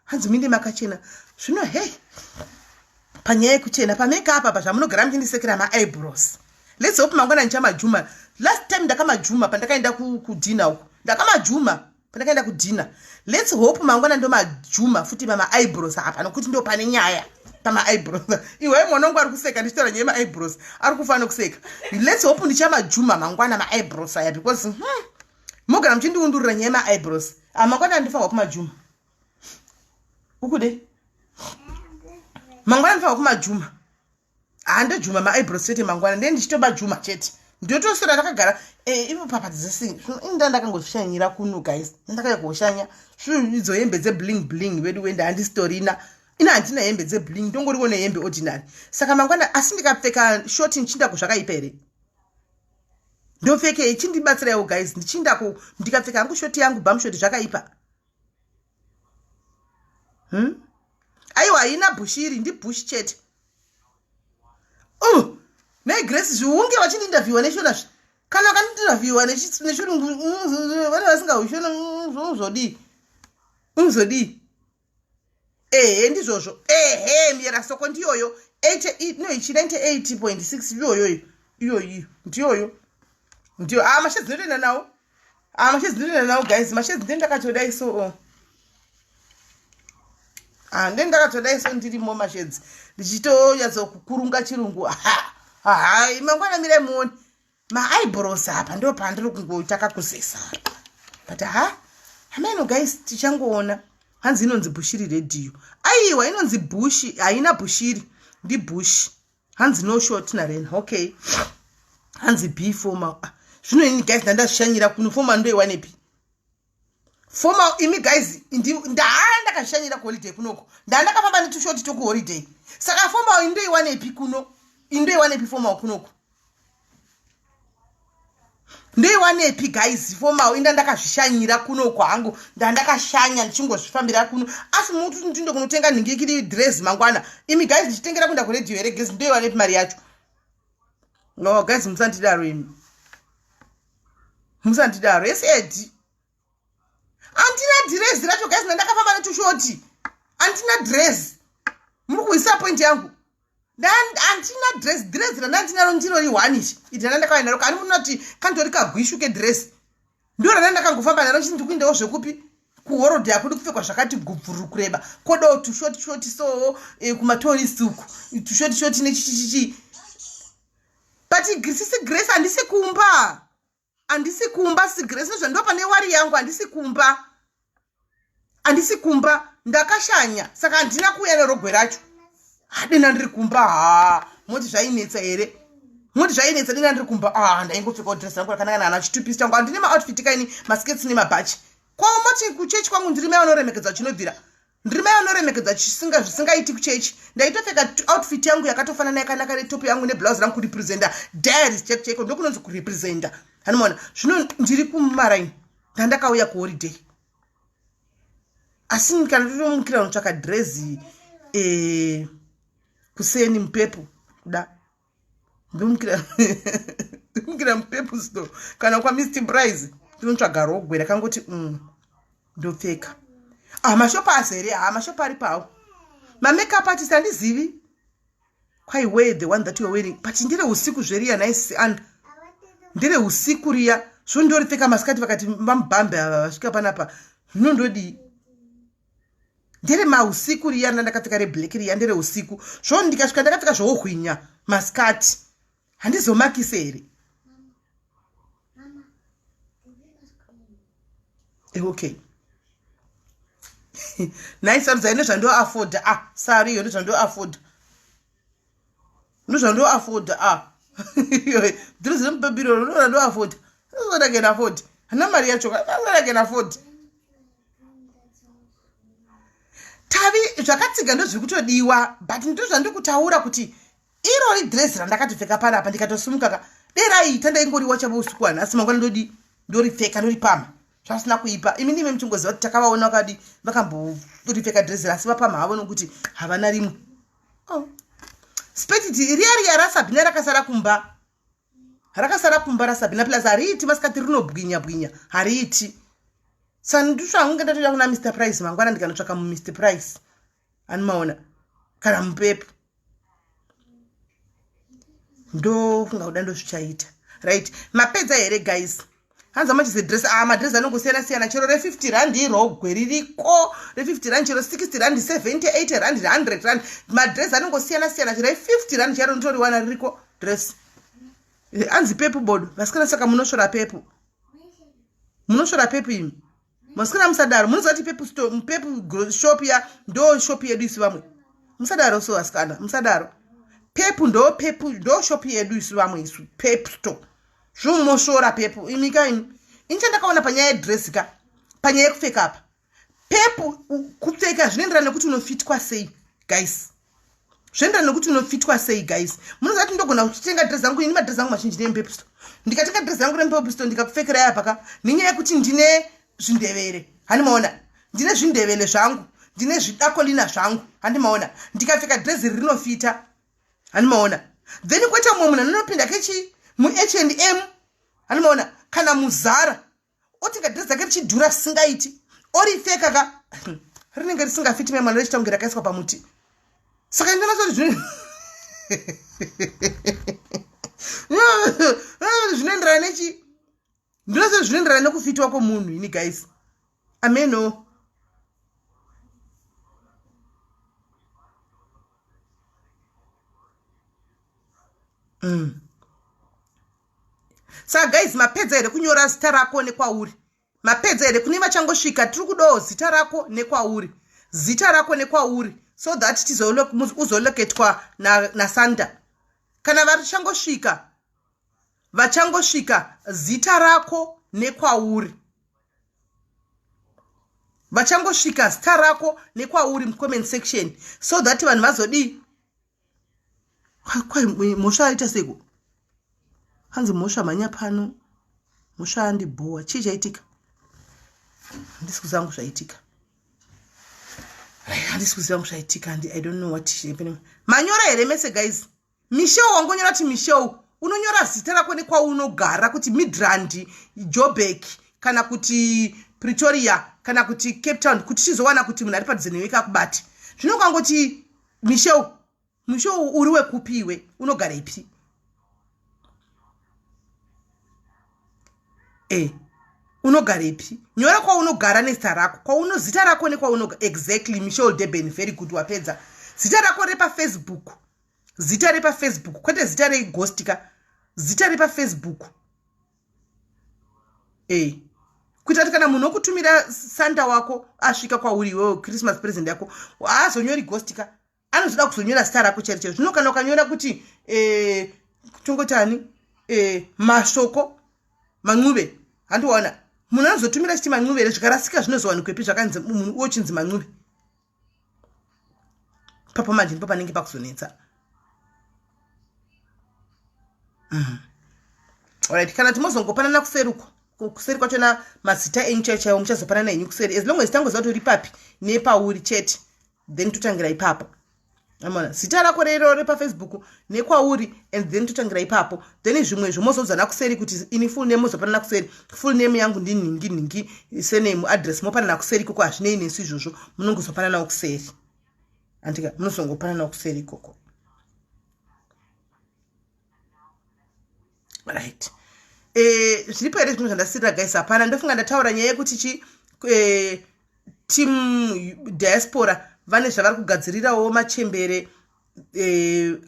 Hanzi minde makachena zvino. Hei, panyaya yekuchena pamakeup apa, zvamunogara muchindisekera maeyebrows, let's hope mangwana ndichamajuma. Last time ndakamajuma pandakaenda kudinner uku, ndakamajuma pandakaenda kudinner. Let's hope mangwana ndomajuma futi pamaeyebrows apa, nokuti ndo pane nyaya pamaeyebrows. Iwe mwana wangu ari kuseka ndichitaura nyaya yemaeyebrows, ari kufa nokuseka. Let's hope ndichamajuma mangwana maeyebrows aya, because mogara muchindiundurira nyaya yemaeyebrows. Ah, mangwana ndifanirwa kumajuma ukude, mangwana ndifanirwa kumajuma. Handojuma maeyebrows chete mangwana, ndee ndichitobajuma chete. Ndotoswera takagara eh, ivo papa dzese inda ndakangozvishanyira kuno guys. Ndakauya koshanya. Zvinhu idzo hembe dze bling bling vedu wenda handisitorina. Ina handina hembe dze bling ndongoriwo nehembe ordinary. Saka mangwana asi ndikapfeka short ndichienda zvakaipa here? Ndopfekei chindibatsiraiwo guys ndichienda ku ndikapfeka hangu short yangu bum short zvakaipa. Hmm? Aiwa haina bushiri ndibush chete. Oh, nei Grace zviunge vachindinterviewa neshona zvi kana vakandinterviewa nechirungu vane vasingaushona unozodii unozodii ehe ndizvozvo ehe miyera soko ndiyoyo no ichi 98.6 iyoyoyo iyoyiyo ndiyoyo ndiyo ah mashedzi ndinotoenda nawo ah mashedzi ndinotoenda nawo guys mashedzi ndiye ndakatodai so oh. ah ndiye ndakatodai so ndirimo mashedzi ndichitonyatsokukurunga chirungu aha mangwana mirai muone maeyebrows apa ndo pandiri kungoita kakuzesa but ha hameno guys tichangoona hanzi inonzi bushiri radio aiwa inonzi bushi haina bushiri ndibushi hanzi no short naren okay hanzi b formal ah, zvino ini guys ndandazvishanyira kuno formal ndoiwanepi formal imi guys ndaa ndakazvishanyira kuholiday kunoko ndaa ndakafamba netushoti tokuholiday saka formal indoiwanepi kuno indoiwanepi formal kunoku ndoiwanepi guys formal inda ndakazvishanyira kunoku hangu ndandakashanya ndichingozvifambira kuno asi muti ndindo kunotenga nhingikiri dress mangwana imi guys ndichitengera kuenda kuredio here guys ndoiwanepi mari yacho no guys musandidaro imi musandidaro yes edi andina dhirezi racho guys ndandakafamba netushoti andina dhirezi muri kuisa point yangu andina dress dress randandinaro ndiro rihwani ichi iri randandakauya naro kani munoti kandori kagwishu kedress ndo randandakangofamba naro chii ndikuindawo zvekupi kuhorodhi hakudi kupfekwa zvakati gubvuru kureba kodawo tushoti shoti soo eh, kumatorist uku tushoti shoti nechichichichi but sisi grace handisi kumba handisi kumba sisi grace nezvandopa newari yangu handisi kumba handisi kumba ndakashanya saka handina kuuya nerogwe racho hadena ndiri kumba ha moti zvainetsa here moti zvainetsa dena ndiri kumba ah ndaingopfekawo dress rangu rakanaka nana chitupisi changu handine maoutfit kaini maskets nemabhachi ko moti kuchechi kwangu ndiri mai vanoremekedza chinobvira ndiri mai vanoremekedza chisinga zvisingaiti kuchechi ndaitopfeka outfit yangu yakatofanana yakanaka netop yangu neblouse rangu kurepresenta diaries cheko cheko ndokunonzi kurepresenta anomaona zvino ndiri kumaraini ndandakauya kuholiday asi kana totomukira unotsvaka drezi eh, kuseni mupepo kuda ndomukira ndomukira mupepo store kana kwamr price ndinotsvaga rogwe rakangoti mm, ndopfeka ah, mashopu azere ha ah, mashopu ari pawo mamakeup artist handizivi kwai wear the one that youare wearing but ndire usiku zveriya nice and ndire usiku riya zvondoripfeka masikati vakati vamubhambe ava vasvika panapa zvinondodii ndere mausiku riya ndandakapfeka reblack riya ndere usiku zvo ndikasvika ndakapfeka zvohwinya masikati handizomakise here eh, okay nhai sarudzai nezvandoafodha ah sari iyo nezvandoafodha ndozvandoafodha ah dhiri mupepiro ndozvandoafodha ndozvandakena afodha hana mari yacho ndozvandakena afodha tavi zvakatsiga ndozviri kutodiwa but ndozvandiri kutaura kuti irori dress randakatopfeka panapa ndikatosimuka ka dei raiita ndaingoriwa chavo usiku wanhasi mangwana ndodi ndoripfeka ndoripamha zvasina kuipa imi ndime muchingoziva kuti takavaona vakadi vakamboripfeka dress rasi vapamha havo nokuti havana rimwe oh. spetiti riya riya rasabhina rakasara kumba rakasara kumba rasabhina plus hariiti masikati rinobwinya bwinya hariiti sandisvangu ndatoda kuna mr price mangwana ndikanotsvaka mumr price anomaona kana mupepo ndofunga kuda ndozvichaita right mapedza here guys hanzi how much is the dress ah madress anongosiyana siyana chero re50 rand irogwe ririko re50 rand chero 60 rand 70 80 rand 100 rand madress anongosiyana siyana chero re50 rand chero nditoriwana ririko dress eh, anzi pepu bodo vasikana saka munosvora pepu munosvora pepu imi masikana musadaro munoziva kuti pepu store pepu shop ya ndo shop yedu isu vamwe musadaro so vasikana musadaro pepu ndo pepu ndo shop yedu isu vamwe isu pep store. Zvomosvora pepo imika imi. Ini chandakaona panyaya yedress ka, panyaya yekupfeka apa. Pepo kupfeka zvinoenderana nekuti unofitwa sei guys. Zvinoenderana nekuti unofitwa sei guys. Munoziva kuti ndogona kutenga dress rangu ini madress angu mazhinji nemupepusto. Ndikatenga dress rangu remupepusto ndikakupfekera apa ka nenyaya yekuti ndine zvindevere. Hani maona? Ndine zvindevele zvangu. Ndine zvidakolina zvangu. Handi maona? Ndikapfeka dress iri rinofita. Hani maona? Then kweta mumwe munhu anonopinda kechi muH and M. Hani maona? Kana muzara. Otenga dress rake richidhura zvisingaiti. Oripfeka ka rinenge risingafiti mai mwana richiita kunge rakaiswa pamuti. Saka ndinoona kuti zvinoenderana nechi ndinoona zvinoenderana nekufitwa kwomunhu ini guys. Ameno. Saka guys, mapedza here kunyora zita rako nekwauri? Mapedza here? Kune vachangosvika, tiri kudawo zita rako nekwauri, zita rako nekwauri, so that uzoloketwa nasanda na kana vachangosvika, vachangosvika, zita rako nekwauri, vachangosvika, zita rako nekwauri mucomment section, so that vanhu vazodii? Kwai mhosva aita seiko? Hanzi mhosva mhanya pano, mhosva andibhowa. Chii chaitika? Handisi kuziva hangu zvaitika, handisi kuziva hangu zvaitika. I don't know what happening. Manyora here mese guys? Michelle, wangonyora kuti Michelle. Unonyora zita rako nekwaunogara, kuti Midrand, Joburg, kana kuti Pretoria, kana kuti Cape Town, kuti tizowana kuti munhu ari padhuze newe kakubati. Zvino ukangoti Michelle, Michelle uri wekupi iwe? Unogara ipi? E, unogara ipi? Nyora kwaunogara nezita rako, kwauno zita rako nekwaunogara exactly. Michelle, Durban. Very good, wapedza. Zita rako repaFacebook, zita repaFacebook, kwete zita reghost ka, zita repaFacebook. E, kuita kuti kana munhu wokutumira santa wako asvika kwauri iwewe, Christmas present yako, haazonyori ghost ka, anozoda kuzonyora zita rako chairo chairo. Zvino kana ukanyora kuti tongotani Mashoko Mancuve, handiwaona munhu anozotumira chiti Mancuve here? Zvikarasika zvinozowanikwepi zvakanzi munhu uwo chinzi Mancuve? Papo manje ndipo panenge pakuzonetsa. Alright, kana timozongopanana kuseri uko, kuseri kwachona mazita enyu chaiwo chaiwo muchazopanana henyu kuseri, as long as tangoziva kuti uri papi nepauri chete, then totangira ipapo. Amona zita rako rero repaFacebook nekwauri, and then totangira ipapo. Then zvimwe zvomozodzana kuseri, kuti ini full name mozopanana kuseri, full name yangu ndinhingi nhingi, surname, address, mopanana kuseri ikoko. Hazvinei nesu izvozvo, munongozopananawo kuseri, andika? Munozongopananawo kuseri ikoko. Right, zviripo here zvimwe zvandasirira guys? Hapana. Ndofunga ndataura nyaya yekuti chi team diaspora vane zvavari kugadzirirawo machembere.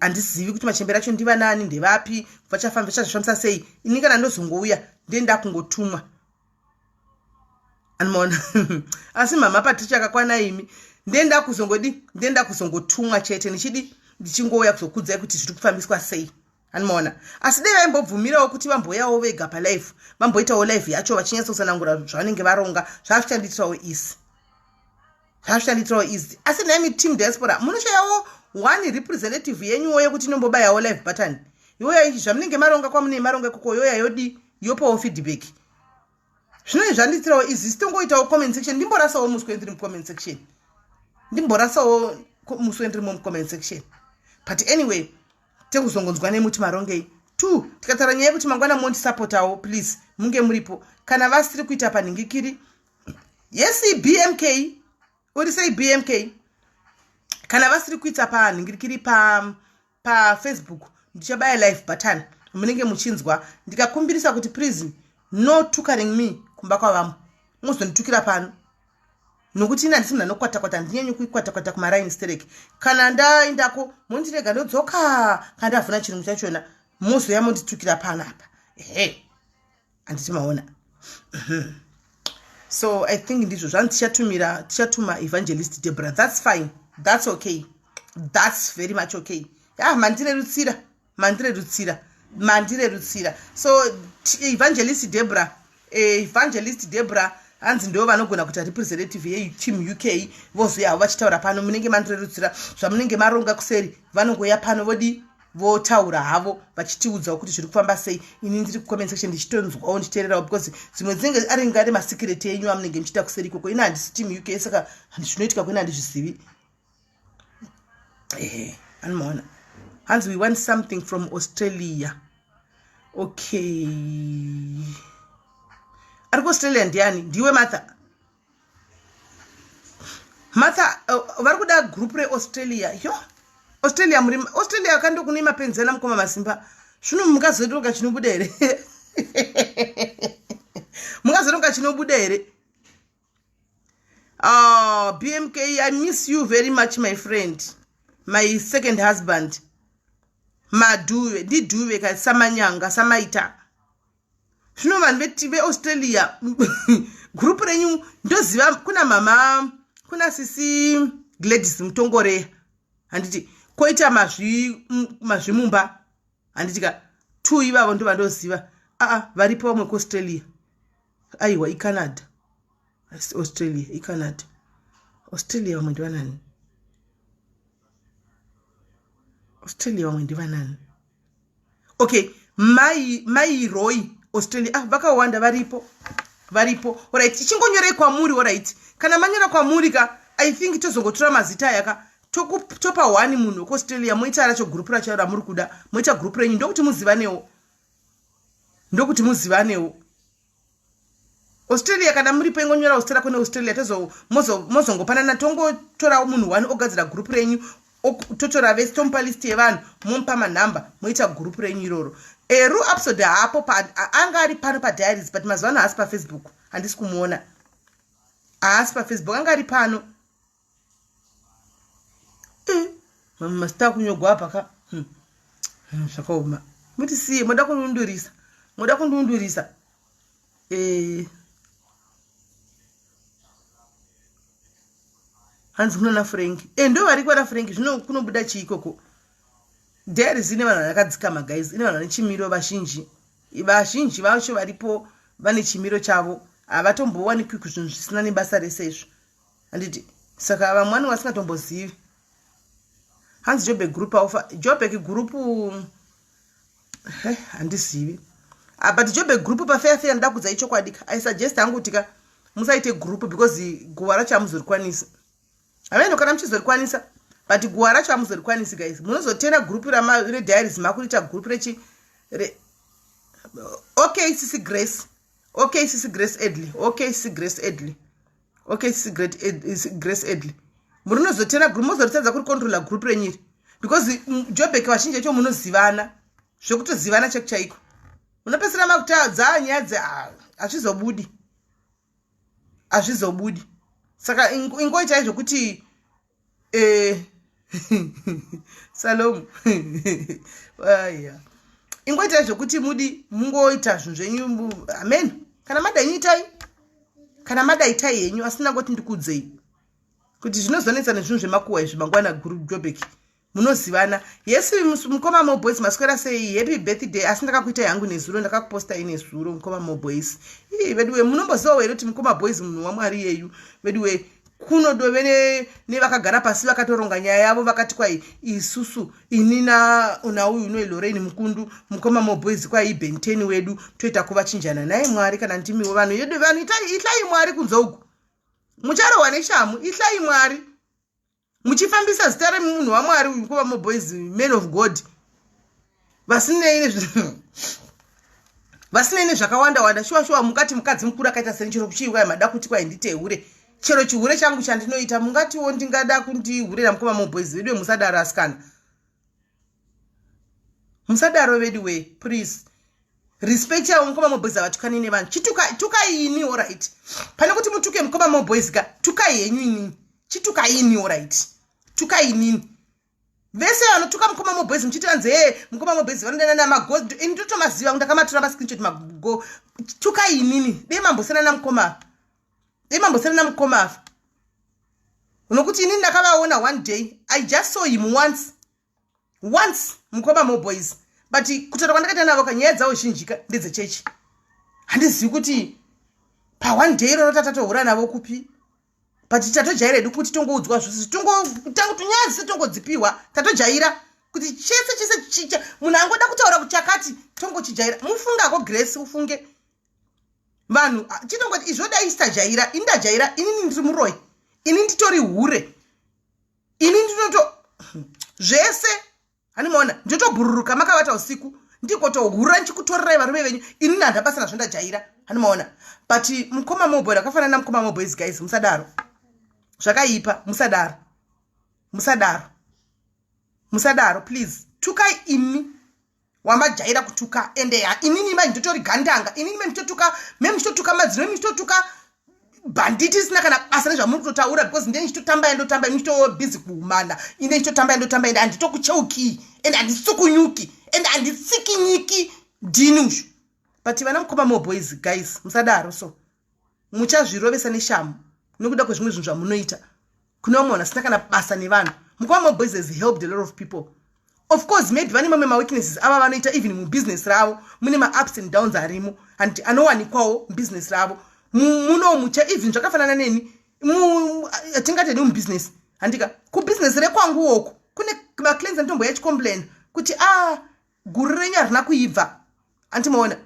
Handizivi kuti machembere acho ndivanani, ndevapi, vachazvifambisa sei. Ini kana ndozongouya ndenda kungotumwa, anomaona. Asi mama Patricia akakwana imi, ndenda kuzongodi, ndenda kuzongotumwa chete, ndichidi ndichingouya kuzokudzai kuti zviri kufambiswa sei, anomaona. Asi dai vaimbobvumirawo kuti vamboyawo vega palive, vamboitawo live yacho vachinyatsotsanangura zvavanenge varonga, zvazvichandiitirawo easy, zvazvichandiitirawo easy. Asi nhaimi team diaspora, munoshayawo one representative yenyuwo yekuti inombobayawo live button yoya zvamunenge maronga kwamunei maronga ikoko, yoya yodi yopawo feedback. Zvino zvandiitirawo easy, sitongoitawo comment section. Ndimborasawo muswe ndiri mucomment section, ndimborasawo muswe ndirimo mucomment section. But anyway, tekuzongonzwa nemuti marongei. Two, tikataura nyaya yekuti mangwana mondisapotawo, please munge muripo kana vasiri kuita panhingikiri. Yes, BMK, uri sei BMK? Kana vasiri kuita panhingirikiri paFacebook, ndichabaya live button, munenge muchinzwa ndikakumbirisa kuti please, no tukaring me kumba kwavamwe, muzonditukira pano, nokuti ini handisi munhu anokwatakwata, handinyanyi kuikwatakwata kumaraini stereki. Kana ndaendako mondirega ndodzoka, kana ndavhuna chirungu chachona mozoya monditukira panapa. Ehe, handiti maona? So I think ndizvo zvanzi tichatumira, tichatuma Evangelist Debra. That's fine, that's okay, that's very much okay. Ah, mandirerutsira, mandirerutsira. Mandirerutsira. So Evangelist Debra, Evangelist Debra hanzi ndo vanogona kuita representative yeteam UK. Vozouya havo vachitaura pano. Munenge mandirerutsira. Zvamunenge maronga kuseri, vanongoya pano, vodi votaura havo, vachitiudzawo kuti zviri kufamba sei. Ini ndiri kucomment section ndichitonzwawo, ndichiteererawo, because dzimwe dzinenge aringe ari masecret enyu amunenge muchiita kuseri ikoko. Ini handisi team UK, saka zvinoitika kwene handizvizivi. Ehe, anomaona. Hanzi we want something from Australia. Okay, ari kuAustralia ndiani? Ndiwe Martha. Martha, vari kuda group reAustralia. Yo, Australia, muri Australia kando kune mapenzi ana mukoma Masimba. Zvino mungazotoka chinobuda here? Mungazotoka chinobuda here? Oh, BMK, I miss you very much, my friend, my second husband. Madhuve, ndidhuve ka, Samanyanga, Samaita. Zvino vanhu veAustralia, gurupu renyu ndoziva kuna mama, kuna sisi Gladys Mutongoreya, handiti? Koita Mazvimumba, handiti ka? Two ivavo ndo vandoziva. Aa, varipo vamwe kuAustralia? Aiwa, iCanada. Australia iCanada. Australia vamwe ndivanani? Australia vamwe ndivanani? Okay, mai Roy, Australia. Ah, vakawanda varipo, varipo. Alright, ichingonyorei kwamuri. Alright, kana manyora kwamuri ka, I think tozongotora mazita aya ka, topa one munhu wekuAustralia. Moita racho gurupu racho ramuri kuda, moita gurupu renyu. Ndokuti muzivanewo, ndokuti muzivanewo. Australia, kana muripo, ingonyora Australia. Kune Australia, mozongopanana. Tongotora munhu one ogadzira gurupu renyu, totora vese, tomupa list yevanhu, momupa manhamba, moita gurupu renyu iroro. Eru episode haapo, anga ari pano padiaries, but mazuva ano haasi paFacebook, handisi kumuona. Haasi paFacebook, anga ari pano. Mamwe masita akunyogwa apa ka. Zvakaoma. Mutisiye, moda kundiundurisa, moda kundiundurisa. Hanzi kunana Frank, ndo vari kwana Frank. Zvino kunobuda chii ikoko? Diaries ine vanhu vakadzikama, guys, ine vanhu vane chimiro. Vazhinji, vazhinji vacho varipo vane chimiro chavo, havatombowanikwi kuzvinhu zvisina nebasa rese izvo, handiti? Saka vamwe vanenge vasingatombozivi. Hanzi Jobek group aufa. Jobek group, handizivi. Ah, but Jobek group, pafair fair, ndoda kudzai chokwadi ka, I suggest hangu kuti ka musaite group, because guva racho hamuzorikwanisi. Hameno kana muchizorikwanisa, but guva racho hamuzorikwanisi, guys. Munozotena group rediaries, makuriita group rechi re. Okay, sisi Grace. Okay, sisi Grace Edley. Okay, sisi Grace Edley. Okay, sisi Grace Edley, munozotena group, mozoritadza kuri controla group renyiri, because Jobek vazhinji vacho munozivana, zvekutozivana chaiko chaiko. Munopedzisira makutadza nyaya dze, hazvizobudi, hazvizobudi. Saka ingoitai zvokuti Salomu aya, ingoitai zvokuti mudi mungoita zvinhu zvenyu. Amen. Kana mada henyu itai, kana mada itai henyu, asina ngoti ndikudzei kuti zvinozonetsa nezvinhu zvemakuhwa izvi mangwana. Group Jobek munozivana. Yes, mukoma Moboys, maswera sei? Happy birthday. Asi ndakakuitai hangu nezuro, ndakakupostai nezuro, mukoma Moboys. Ii, veduwe, munombozivawo here kuti mukoma Boys munhu waMwari yeyu? Veduwe, kunodove nevakagara pasi vakatoronga nyaya yavo, vakati kwai isusu, ini nauyu unoi Lorraine Mukundu, mukoma Moboys kwai Benteni wedu, toita kuvachinjana naye. Mwari, kana ndimiwo vanhu yedu, vanhu ityai Mwari. Kunze uku mucharohwa neshamu. Ityai Mwari muchifambisa zita remunhu waMwari uyu, mukoma Moboys, man of God, vasinei nezvakawanda wanda. Shuwa shuwa, mungati mukadzi mukuru akaita seni, chero kuchiiwai mada kuti kwai nditehure, chero chihure changu chandinoita, mungatiwo ndingada kundihurira mukoma Moboys? Veduwe, musadaro asikana, musadaro veduwe, please respect yavo. Mukoma Moboys havatukani nevanhu. Chitukai ini, alright. Pane kuti mutuke mukoma Moboys ka, tukai henyu inini, chitukai ini, alright, tukai inini. Vese vanotuka mukoma Moboys muchiti vanzi, he, mukoma Moboys vanodana namago, ini totomaziva, ndakamatora mascreenshot mago. Tukai inini. Dei mambosiyana namukoma, dei mambosiyana namukoma afa, nokuti inini ndakavaona one day. I just saw him once, once, mukoma Moboys. But kutaura kwandakaita navo ka, nyaya dzavo zhinjika ndedzechechi. Handizivi kuti paone day iroro tatatohura navo kupi, but tatojaira hedu kuti tongoudzwa zvose, nyaya dzese tongodzipiwa. Tatojaira kuti chese chese chicha munhu angoda kutaura kuti chakati, tongochijaira. Mufungako Grace, ufunge vanhu chinongoti izvodai sitajaira. Ini ndajaira, inini ndiri muroyi, ini nditori hure, ini ndinoto zvese. Handimaona ndotobhururuka makavata usiku, ndikotohura ndichikutorerai varume venyu. Inini handabasa nazvo, ndajaira. Handimaona. But mukoma Moboy akafanana namukoma Moboys, guys, musadaro, zvakaipa. Musadaro, musadaro, musadaro, please. Tukai imi wamajaira kutuka. Ende ya inini mai ndotori gandanga, inini me ndichitotuka, me muchitotuka madzino, me muchitotuka bhanditi isina kana basa nezvamuri kutotaura, because ndee ndichitotamba yandotamba, imi muchitobhizi kuhumana. Ine ndichitotamba yandotamba, ende handitokucheukii, ende handitsukunyuki, ende handitsikinyiki, ndini ushu. But vana mukoma Moboys, guys, musadaro so, muchazvirovesa neshamu nekuda kwezvimwe zvinhu zvamunoita kune vamwe vanhu vasina kana basa nevanhu. Mukoma Moboys has helped a lot of people. Of course, maybe vane mamwe maweaknesses ava vanoita even mubusiness ravo, mune maups and downs arimo and anowanikwawo mubusiness ravo muno mucha. Even zvakafanana neni, tingati hedu mubusiness, handika kubusiness rekwanguwoko kune maclients anotomboya achicomplaina kuti a ah, guru renyu harina kuibva. Andimaona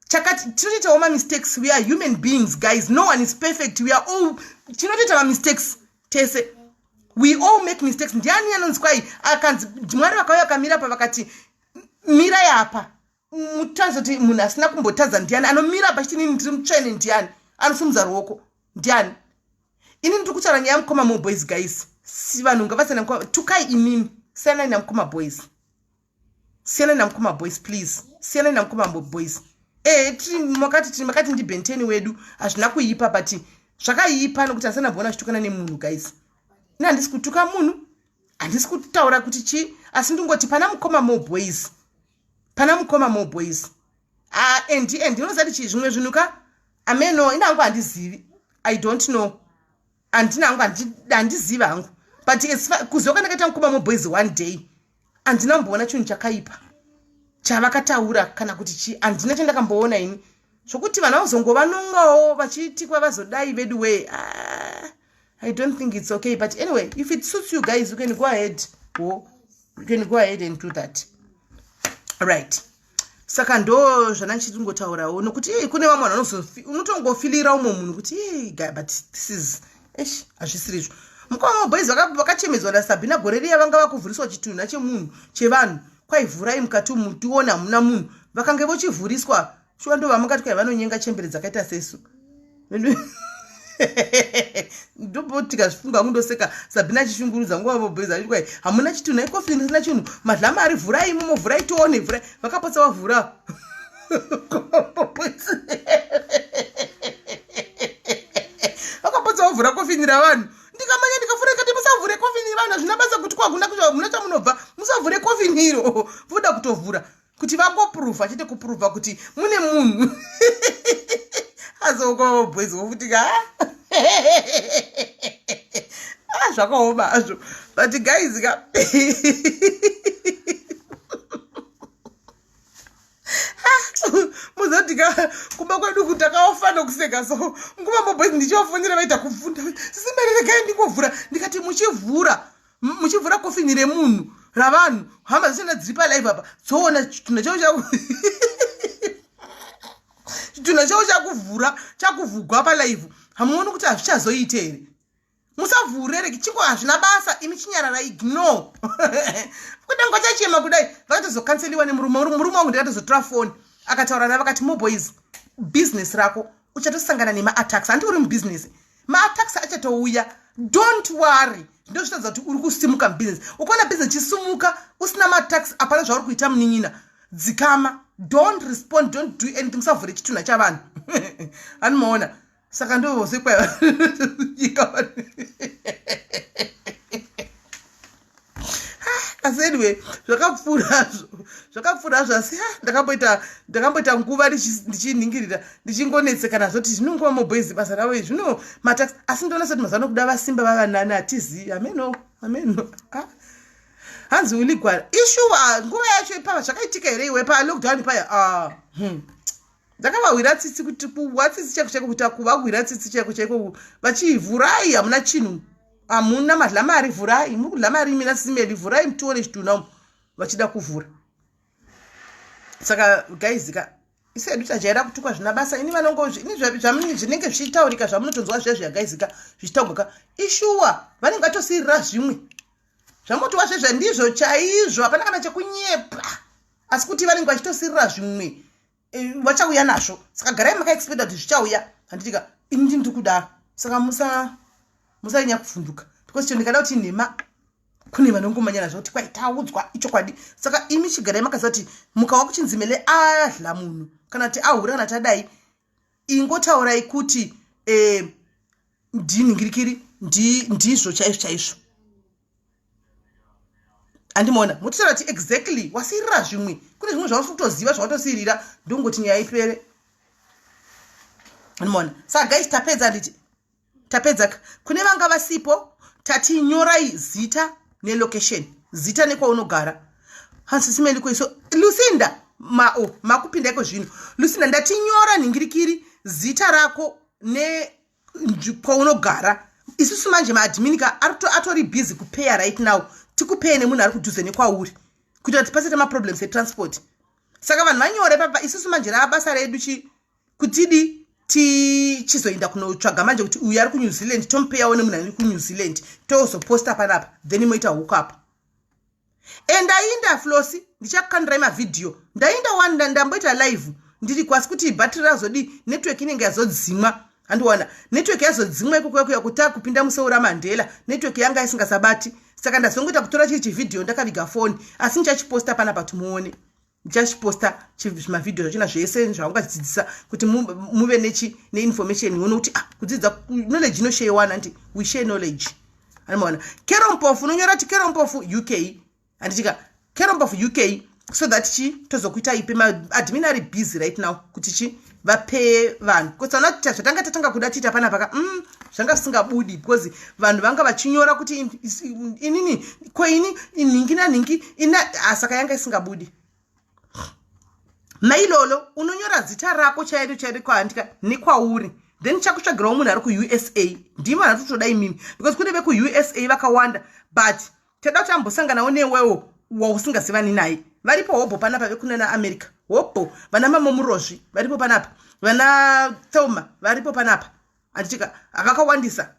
chakati tinotoitawo mamistakes. We are human beings, guys. No one is perfect. We are all, tinotoita mamistakes tese. We all make mistakes. Ndiani anonzi kwai akanzi Mwari vakauya vakamira pa vakati mirai apa, mutazoti munhu asina kumbotadza ndiani? Anomira apa chiti nini ndiri mutsvene ndiani? Anosimudza ruoko ndiani? Ini ndiri kutaura nyaya yamukoma Moboys, guys. Si vanhu ngavasiyana. Tukai imimi, siyanai namukoma Boys, siyanai namukoma Boys, please, siyanai namukoma Boys. E tiri makati, tiri makati ndibhenteni wedu, hazvina kuipa, but zvakaipa nokuti handisana mboona achitukana nemunhu, guys. Ini handisi kutuka munhu, handisi kutaura kuti chii, asi ndingoti pana mukoma Moboys, pana mukoma Moboys. Ah, and unoziva kuti chii, zvimwe zvinhu ka, ameno ina hangu handizivi. I don't know, handina hangu, handizivi hangu, but kuziva kwandakaita mukoma Moboys, one day handina kumboona chinhu chakaipa chavakataura kana kuti chii. Handina chandakamboona ini zvokuti vanhu vazongovanongawo vachiitikwa vazodai vedu wee. Ah, I don't think it's okay, but anyway, if it suits you guys, you can go ahead. Oh, you can go ahead and do that, right? Saka ndo zvana ndichitingotaurawo nokuti kune vamwe vanhu unotongofilira umwe munhu kuti, but this is esh, hazvisiri izvo. Mukoma Maboys vakachemedzwa naSabhina gore riya, vanga vakuvhuriswa chitunha chemunhu chevanhu, kwaivhurai mukati umu tione hamuna munhu. Vakange vochivhuriswa shuwa, ndo vamungati kwai vanonyenga chembere dzakaita sesu. Ndobotikazvifunga kundoseka Sabhina achishungurudza nguva Maboys achiti kwai hamuna chitunha, ikofini risina chinhu, madlama ari, vhurai imomo, vhurai tione, vhurai. Vakapotsa vavhura. Vakapotsa vavhura kofini ravanhu. Ndikamanya ndikavhura, ikati musavhure kofini revanhu, hazvina basa kuti kwaguna muna chamunobva, musavhure kofini iro. Voda kutovhura kuti vangopruvha chete, kupruvha kuti mune munhu. Azokwaboys vofuti ka, ah, zvakaoma hazvo, but guys ka, muzoti ka kumba kwedu takaofa nokuseka. So nguva Moboys ndichivafonera, vaita kubvunda, sisimbereregai ndingovhura. Ndikati muchivhura, muchivhura kofini remunhu, ravanhu, hama dzachona dziri palive apa dzoona chitunha chavo, chitunha chavo chakuvhura, chakuvhugwa palive. Hamuoni kuti hazvichazoite here? Musavhure reki chingo, hazvina basa. Imi chinyarara, ignore. Kudango chachema kudai, vakatozokanseliwa nemurume. Murume wangu ndikatozotora foni, akataura navo, akati, "Moboys, business rako uchatosangana nemaattacks. Handi uri mubusiness, maattacks achatouya. Don't worry." Ndozvitadza kuti uri kusimuka mubusiness. Ukaona business chisimuka usina maattacks, hapana zvauri kuita, munin'ina. Dzikama, don't respond, don't do anything, usavhure chitunha chavanhu. Anomaona. Saka ndovosekwa nyika. Asi anyway, zvakapfuurazvo, zvakapfuurazvo. Asi ndakamboita nguva ndichinhingirira, ndichingonetseka nazvo kuti zvinongova Moboys basa ravo izvi, zvino maattacks. Asi ndoona sekuti mazuva ano kuda vasimba vava nani, hatizivi, ameno, ameno. Ah. Hanzi uligwara ishuwa nguva yacho ipapa zvakaitika here iwe palockdown paya? Ah. Ndakavahwira tsitsi, kuti kuwa tsitsi chaiko chaiko, kuti kuvahwira tsitsi chaiko chaiko, vachivhurai, hamuna chinhu, hamuna madla mari, vhurai, muri kudla mari mina simeli, vhurai mutione chitunha umu, vachida kuvhura. Saka guys ka, isedu tajaira kutukwa zvina basa. Ini vanongo ini zvinenge zvichitaurika zvamunotonzwa zviya zviya, guys ka, zvichitaurwa ka, ishuwa vanenge vatosirira zvimwe zvamotiwa zvezva, ndizvo chaizvo, hapana kana chekunyepa, asi kuti vanenge vachitosirira zvimwe, vachauya nazvo. Saka garai makaexpecta kuti zvichauya, handitika? Ini ndiri kudaro. Saka musanyanya kuvhunduka, because chero ndikada kuti nhema, kune vanongomanya nazvo kuti kwai taudzwa ichokwadi. Saka imi chigarai makaziva kuti mukawa kuchinzimele adla munhu, kana kuti ahura, kana tadai, ingotaurai kuti ndinhingirikiri, ndizvo chaizvo chaizvo. Andimona mutitaura kuti exactly wasirira zvimwe, kune zvimwe zvausi kutoziva zvawatosirira, ndongoti nyaya ipere. Andimona. Saka guys, tapedza, handiti? Tapedza. Kune vanga vasipo, tati nyorai zita nelocation, zita nekwaunogara. Hansisimeli kuiso Lucinda mao makupinda iko zvino. Lucinda, ndati nyora nhingirikiri zita rako nekwaunogara. Isusu manje maadmin ka atori busy kupeya right now, tikupeye nemunhu ari kudhuze nekwauri, kuitira kuti pasite maproblems etransport. Saka vanhu vanyore papa. Isusu manje raa basa redu chi kutidi tichizoenda kunotsvaga manje kuti uyu ari kuNew Zealand, tomupeyawo nemunhu ari kuNew Zealand, tozoposta panapa, then moita hookup. Endainda Flosi, ndichakukandirai mavhidhiyo. Ndainda wani, ndamboita live ndiri kwasi kuti bhatiri razodi, network inenge yazodzimwa. Handiwana network yazodzimwa ikoko yakuya kuti takupinda museura Mandela, network yanga isingasabati. Saka ndazongoita kutora chiri chivhidhiyo ndakaviga foni, asi ndichachiposta panapa kuti muone. Ndichachiposta zvimavhidhiyo zvachona zvese zvaungadzidzisa kuti muve nechi neinformation ione kuti, ah, kudzidza knowledge inosharewana, nti we share knowledge. Anomaona Kerompofu, unonyora kuti Kerompofu UK, handitika? Kerompofu UK, so that chi tozokuita ipe. Maadmin ari busy right now kuti chi vape vanhu, because vana zvatanga tatanga kuda tiita panapa ka, zvanga zvisingabudi, because vanhu vanga vachinyora kuti inini ko ini nhingi nanhingi ina, ah, saka yanga isingabudi. Mailolo, unonyora zita rako chairo chairo kwaandika nekwauri, then chakutsvagirawo munhu ari kuUSA. Ndimi vanhu atotoda imimi, because kune vekuUSA vakawanda, but tada kuti ambosanganawo newewo wausingazivani naye. Varipo hobho panapa vekune naAmerica, hobho vana Mamomurozvi varipo panapa, vana Thelma varipo panapa, handitika? Vakawandisa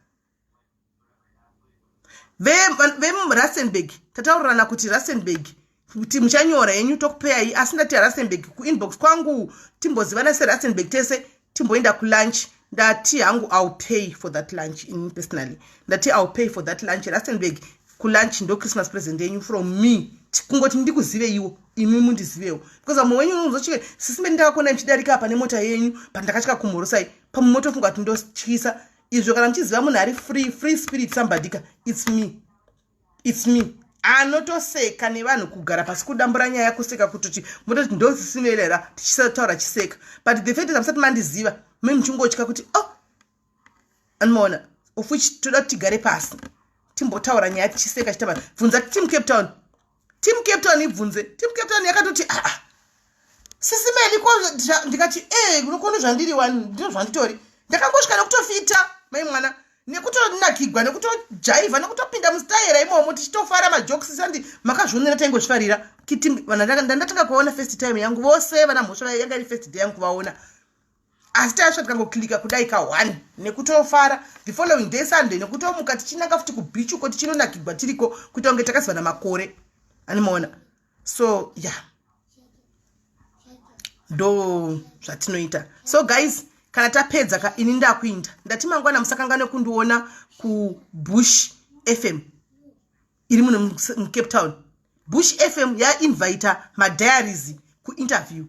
veRustenburg. Tataurirana kuti Rustenburg, kuti muchanyora henyu tokupeyai, asi ndati Rustenburg kuinbox kwangu, timbozivana seRustenburg tese, timboenda kulunch. Ndati hangu I'll pay for that lunch in personally. Ndati I'll pay for that lunch, Rustenburg kulunch, ndo Christmas present yenyu from me, kungoti ndikuziveiwo, imi mundizivewo, because vamwe wenyu unozosvike, "Sisimbe, ndakakuonai muchidarika apa nemota yenyu, pandakatya kumhorosai." Pamwe motofunga kuti ndotyisa izvo. Kana muchiziva munhu ari free, free spirit somebody ka, it's me, it's me anotoseka nevanhu, kugara pasi, kudambura nyaya, kuseka, kutoti mototi ndosisimelera, tichisataura chiseka. But the fact is amusati mandiziva, me muchingotya kuti, oh, anomaona, of which toda kuti tigare pasi timbotaura nyaya tichiseka, chitamba. Bvunza team Cape Town, team Cape Town, ibvunze team Cape Town. Yakatoti, aa, ah, sisimeli ko, ndikati, e unokono zvandiri wani, ndino zvanditori. Ndakangosvika nekutofita mai mwana, nekutonakigwa, nekutojaivha, nekutopinda mustaira imomo, tichitofara majokes. Sandi makazvionera, taingozvifarira. Ndandatanga kuvaona first time yangu vose vana mhosva, yanga iri first day yangu kuvaona, asi taisva tikangoclicka kudai ka1 nekutofara. The following day, Sunday, nekutomuka tichinanga futi kubeach uko, tichinonakigwa tiriko, kuita kunge takazivana makore. Animaona? So yeah, ndo zvatinoita. So guys, kana tapedza ka, ini ndakuinda. Ndati mangwana musakangane kundiona kuBush FM iri muno muCape Town. Bush FM yainvita madiaries kuinterview,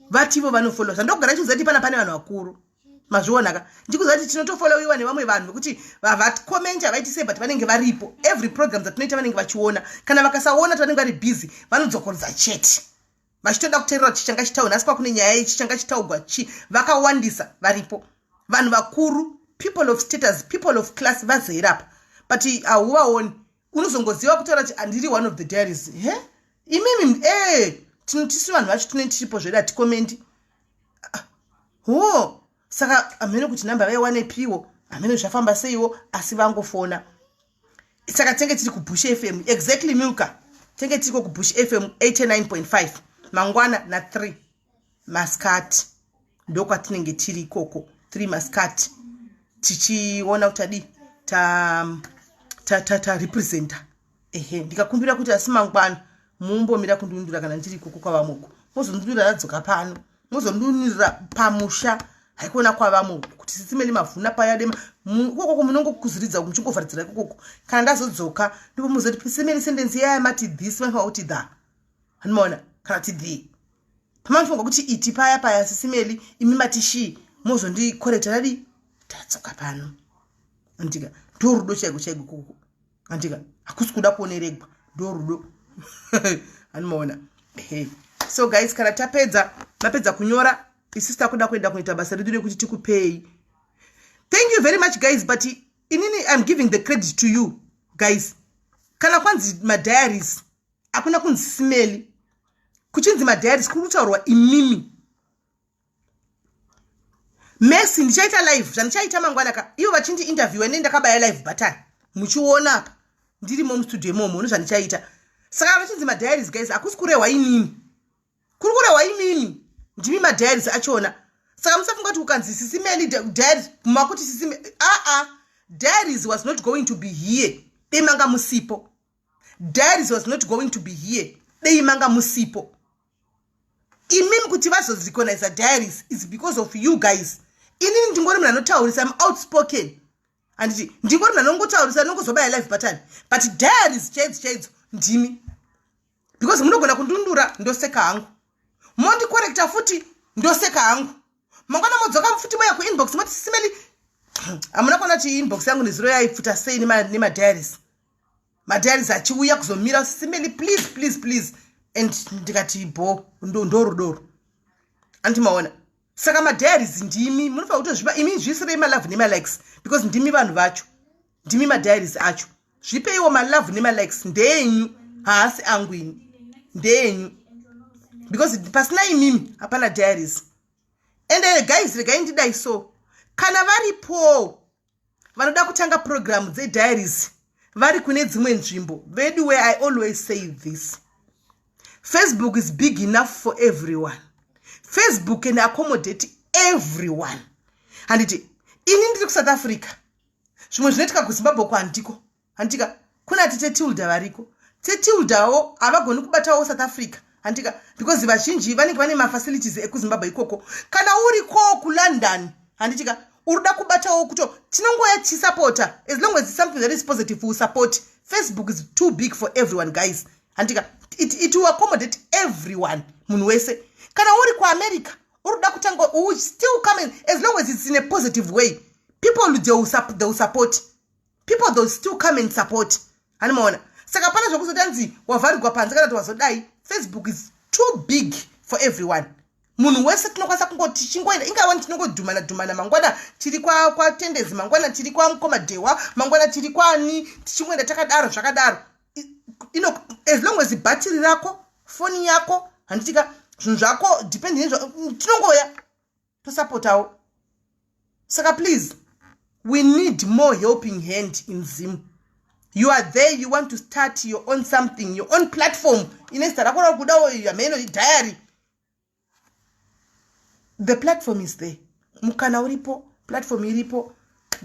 vativo vanofollow. Zvandogara chizati pana pane vanhu vakuru, mazvionaka? Ndikuziva kuti tinotofollowiwa nevamwe vanhu vekuti vavakomenti havaiti sei, but vanenge varipo every program dzatinoita, vanenge vachiona. Kana vakasaona, vanenge vari busy, vanodzokorodza chete, vachitoda kuteerera kuti chichanga chitaurwa nhasi, kwakune nyaya ichi changa chitaurwa chi. Vakawandisa varipo vanhu vakuru, people of status, people of class, vazerapa, but hauvaoni. Unozongoziva kutaura kuti handiri one of the diaries. He, imimi e tisu vanhu vacho tinenge tiripo zvedu, haticommenti. Ho, saka hamene kuti namba vaiwanepiwo, hamene zvafamba seiwo, asi vangofona. Saka tenge tiri kuBush FM, exactly, Milka. Tenge tiriko kuBush FM 89.5 mangwana na3 maskati, ndokwatinenge tiri ikoko 3 maskati, tichiona kuti adi tarepresenta. Ehe, ndikakumbira kuti asi mangwana mumbomira kundundura kana ndiri ikoko kwavamuko, mozondundura radzoka pano, mozondundura pamusha, haikuona kwavamuko kuti Sisi Melly mavhuna paya dema ikokoko munongokuziridza muchingovharidzira ikokoko. Kana ndazodzoka, ndipo muzoti, "Sisi Melly, sentence yaya mati this, vanofanira kuti the." Hanimaona kana kuti the pamanofunga kuti iti paya paya, Sisi Melly, imi mati she, mozondicorrecta radi tadzoka pano. Andika ndo rudo chaiko chaiko ikoko. Andika hakusi kuda kuoneregwa, ndo rudo. Hanimaona. Hey, so guys, kana tapedza, mapedza kunyora, isusu takuda kuenda kunoita basa redu rekuti tikupei. Thank you very much, guys, but inini I'm giving the credit to you guys. Kana kwanzi madiaries, hakuna kunzi Sisi Melly. Kuchinzi madiaries, kuri kutaurwa imimi. Messi, ndichaita live zvandichaita mangwana ka, ivo vachindi interviewa, ine ndakabaya live button, muchiona apa ndirimo mustudio imomo nezvandichaita. Saka vachinzi madiaries, guys, hakusi kurehwa inini, kuri kurehwa imimi, ndimi madiaries achona. Saka musafunga kuti ukanzi Sisi Melly diaries, makuti Sisi. Aa, diaries was not going to be here dei manga musipo. Diaries was not going to be here dei manga musipo imimi. Kuti vazorecognize diaries is because of you guys. Inini ndingori munhu anotaurisa, am outspoken, handiti? Ndingori munhu anongotaurisa, anongozobaya live button, but diaries chaidzo chaidzo ndimi, because munogona kundundura, ndoseka hangu, mondicorrecta futi, ndoseka hangu. Mangwana modzoka futi, moya kuinbox, moti, "Sisi Melly." Hamuna kuona kuti inbox yangu nezuro yaipfuta sei nemadiaries? Madiaries achiuya kuzomira, "Sisi Melly, please, please, please," and ndikati bo, ndorudoro, andimaona. Saka madiaries ndimi, munofanira kutozvipa imi. Zvisirei malove nemalikes, because ndimi vanhu vacho, ndimi madiaries acho. Zvipeiwo malove nemalikes, ndeenyu, haasi angu ini, ndeenyu, because pasina imimi hapana diaries. Ende guys, regai ndidai so, kana varipo vanoda kutanga programu dzediaries vari kune dzimwe nzvimbo vedu, where I always say this, Facebook is big enough for everyone. Facebook can accommodate everyone, handiti? Ini ndiri kuSouth Africa, zvimwe zvinoitika kuZimbabwe kwandiko, handika? Kuna tete Tilda variko. Tetildawo havagoni kubatawo South Africa, handika? Because vazhinji vanenge vane mafacilities ekuZimbabwe ikoko. Kana uriko kuLondon, handitika, uri kubatawo kuto, tinongoya tichisapota. As long as something that is positive, we support. Facebook is too big for everyone, guys, handika? It will accommodate everyone, munhu wese. Kana uri kuAmerica, uri kuda kutanga, still come. As long as it's in a positive way, people, they will support. People, they will still come and support, hanimaona? Saka pana zvokuzotanzi wavharigwa panze kana kuti wazodai. Facebook is too big for everyone, munhu wese. Tinokwanisa kungoti tichingoenda, ingava tinongodhumana dhumana, mangwana tiri kwaTendezi, mangwana tiri kwaMukomadhewa, mangwana tiri kwani, tichingoenda takadaro zvakadaro. Ino as long as bhatiri rako, foni yako, handitika, zvinhu zvako depend, tinongoya tosapotawo. Saka please, we need more helping hand in Zim. You are there, you want to start your own something, your own platform ine zita rako rakudawo, hameno diary, the platform is there, mukana uripo, platform iripo.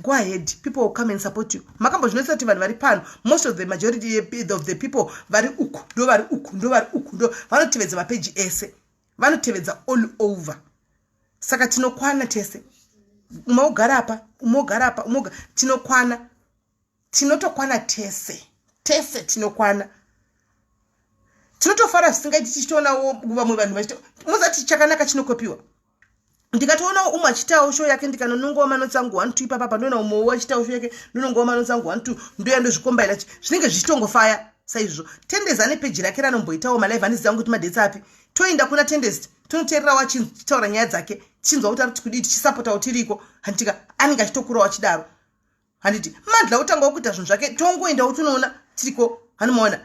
Go ahead, people will come and support you. Makambozvinoisa kuti vanhu vari pano, most of the majority of the people vari uku, ndo vari uku, ndo vari uku, ndo vanotevedza mapeji ese, vanotevedza all over. Saka tinokwana tese, umwe ugara apa, umwe ugara apa, umwe, tinokwana, tinotokwana tese, tese tinokwana. Tinotofara zvisingaiti tichitoonawo vamwe vanhu vachito muzati chakanaka chinokopiwa. Ndikatoonawo umwe achitawo show yake, ndikanonongawo manotes angu one two ipapapa, ndoona umwewo achitawo show yake, ndonongawo manotes angu one two, ndoya ndozvikombaira, zvinenge zvichitongofaya saizvozvo. Tendezi ane peji rake ranomboitawo malive, handiziva kuti madates api. Toenda kuna Tendezi, tonoteererawo achitaura nyaya dzake, tichinzwa kuti ari kuti kudii, tichisapotawo tiriko, handitika? Anenge achitokurawo achidaro, handiti? Mandla utangawo kuita zvinhu zvake, tongoendawo tonoona. Tiriko, hanimaona?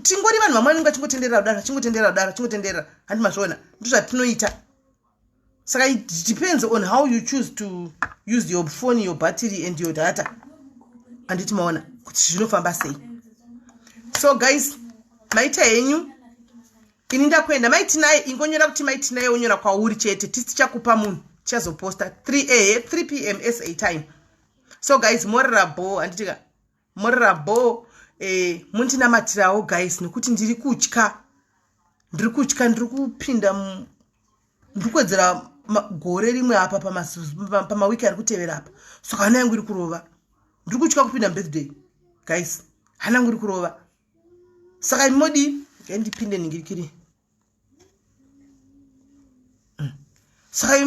Tingori vanhu vamwe vanenge vachingotenderera kudaro, vachingotenderera kudaro, vachingotenderera, handi mazviona? Ndozvatinoita. Saka it depends on how you choose to use your phone, your battery and your data, handiti maona kuti zvinofamba sei? So guys, maita henyu. Ini ndakuenda. Maitinaye, ingonyora kuti maitinaye, wonyora kwauri chete. Tisi tichakupa munhu tichazoposta 3 a 3 p.m. SA time. So guys, morera bo, handitika? Morera bo. Mundinamatirawo guys, nekuti ndiri kutya, ndiri kutya, ndiri kupinda, ndiri kuwedzera gore rimwe apa pamawiki ari kutevera apa. Saka hana yangu iri kurova, ndiri kutya kupinda mubirthday guys, hana yangu iri kurova. Saka imodi ndipinde ningirikiri. Saka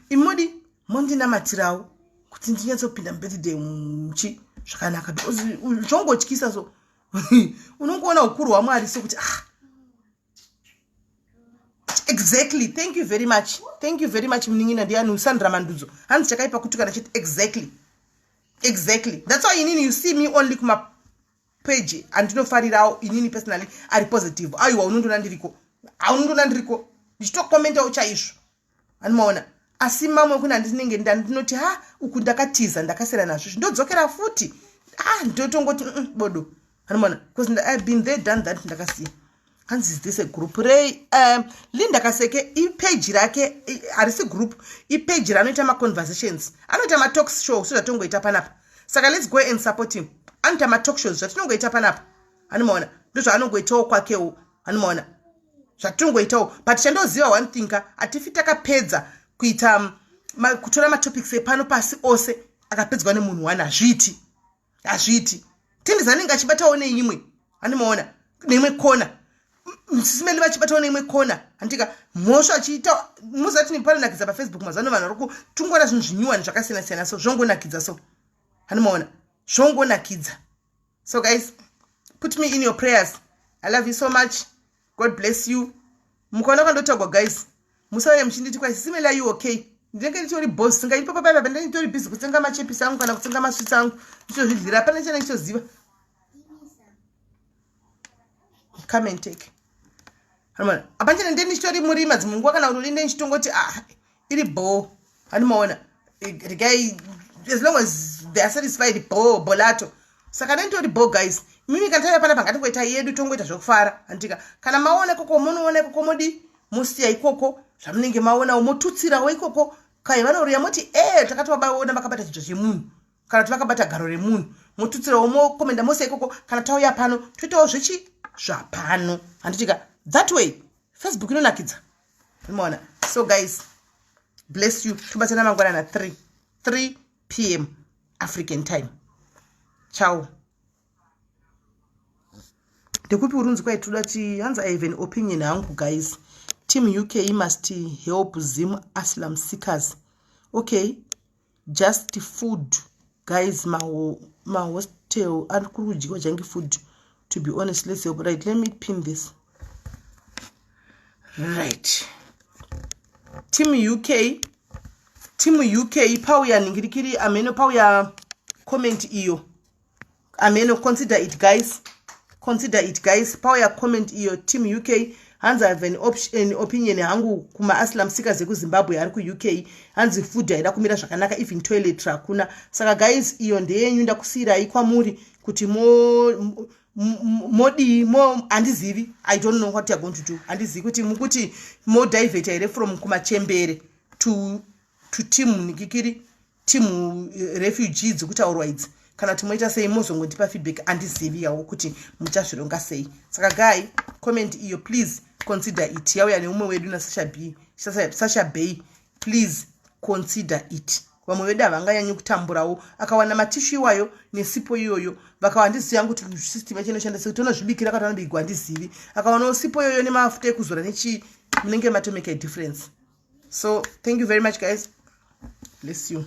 imodi mondinamatirawo kuti ndinyatsopinda mubirthday muchi zvakanaka, because zvongotyisa. So unongoona ukuru hwaMwari sekuti, ah, exactly. Thank you very much, thank you very much, munin'ina. Ndiani? Sandra Mandudzo. Hanzi chakaipa kutukana chete. Exactly, that's why inini you see me only kumapeji andinofarirawo inini personally ari positive. Aiwa, unondoona ndiriko, unondoona ndiriko ndichitokomentawo chaizvo, animaona? Asi mamwe kuna ndinenge ndandinoti, ha, uku ndakatiza, ndakasiyana nazvo, ndodzokera futi. Ah, ndotongoti bodo, animaona? Because I've been there, done that, ndakasiya. Hanzi, is this a group rei? Linda Kaseke, ipeji rake, harisi group, ipeji raanoita maconversations, anoita matalk show sezvatongoita panapa. Saka let's go and support him. Anoita matalk shows zvatinongoita panapa, animaona? Ndozvaanongoitawo kwakewo, animaona? Zvatinongoitawo. But chandoziva one thing ka, hatifi takapedza kuita kutora matopics epano pasi ose akapedzwa nemunhu one. Hazviiti, hazviiti. Tendizi anenge achibatawo neimwe, animaona, neimwe kona. Sisimeli vachibatawo neimwe kona, handika? Mhosva achiita muzati panonakidza paFacebook mazano. Vanhu vari kutungona zvinhu zvinyuwani zvakasiyana siyana, so zvongonakidza. So hanimaona, zvongonakidza. So guys, put me in your prayers. I love you so much. God bless you. Mukaona kwandotagwa guys, musauye muchinditi kwai, "Sisimeli, are you okay?" Ndinenge nditori boss, singaiti papapaipa. Ndinenge nditori busy kutsenga machepisi angu kana kutsenga maswits angu, ndichitozvidlira. Pane chane ndichitoziva. Come and take. Hapana, nde ndichitori murima dzimwe nguva kana kuti ndine ndichitongoti, ah, iri bo, handimaona? Regai, as long as they are satisfied, bo bolato. Saka nenditori bo guys. Mimi kana taiva panapa, ngatingoita yedu, tongoita zvekufara, handika? Kana maona ikoko, munoona ikoko, modi musiya ikoko zvamunenge maonawo, motutsirawo ikoko. Kai vanoruya moti e takatovaona vakabata chidzva chemunhu kana kuti vakabata garo remunhu, motutsirawo, mokomenda, mosiya ikoko. Kana tauya pano, toitawo zvechi zvapano, handitika? That way Facebook inonakidza, imaona? So guys, bless you. Tobatsana mangwana na 3 3 p.m. African time. Ciao. Ndekupi urunzi kwaitoda ti? Hanzi, I have an opinion hangu guys. Team UK must help Zim asylum seekers. Okay, just food guys, mahostel ari kuri kudyiwa junk food, to be honest. Let's help. Right, let me pin this. Right, Team UK, Team UK, pauya ningirikiri ameno, pauya comment iyo ameno. Consider it guys, consider it guys. Pauya comment iyo, Team UK. Hanzi, have an opinion hangu kumaasylum seekers ekuZimbabwe ari kuUK. Hanzi food haida kumira zvakanaka, even toilet hakuna. Saka guys, iyo ndeyenyu, ndakusiyirai kwamuri kuti modii. Mo handizivi, I don't know what you are going to do. Handizivi kuti mukuti modivheta here from kumachembere to team nikikiri, team refugee dzekutaurwa idzi, kana kuti moita sei. Mozongondipa feedback. Handizivi yawo kuti muchazvironga sei. Saka guy, comment iyo, please consider it. Yauya neumwe wedu naSasha B, Sasha Bay. Please consider it. Vamwe vedu havanganyanyi kutamburawo. Akawana matishu iwayo nesipo iyoyo, vakawa, handizivi yangu kuti system yacho inoshanda sei, kuti unozvibikira kana anobigwa, handizivi. Akawanawo sipo iyoyo nemafuta ekuzora nechii, munenge matomake a difference. So thank you very much guys, bless you.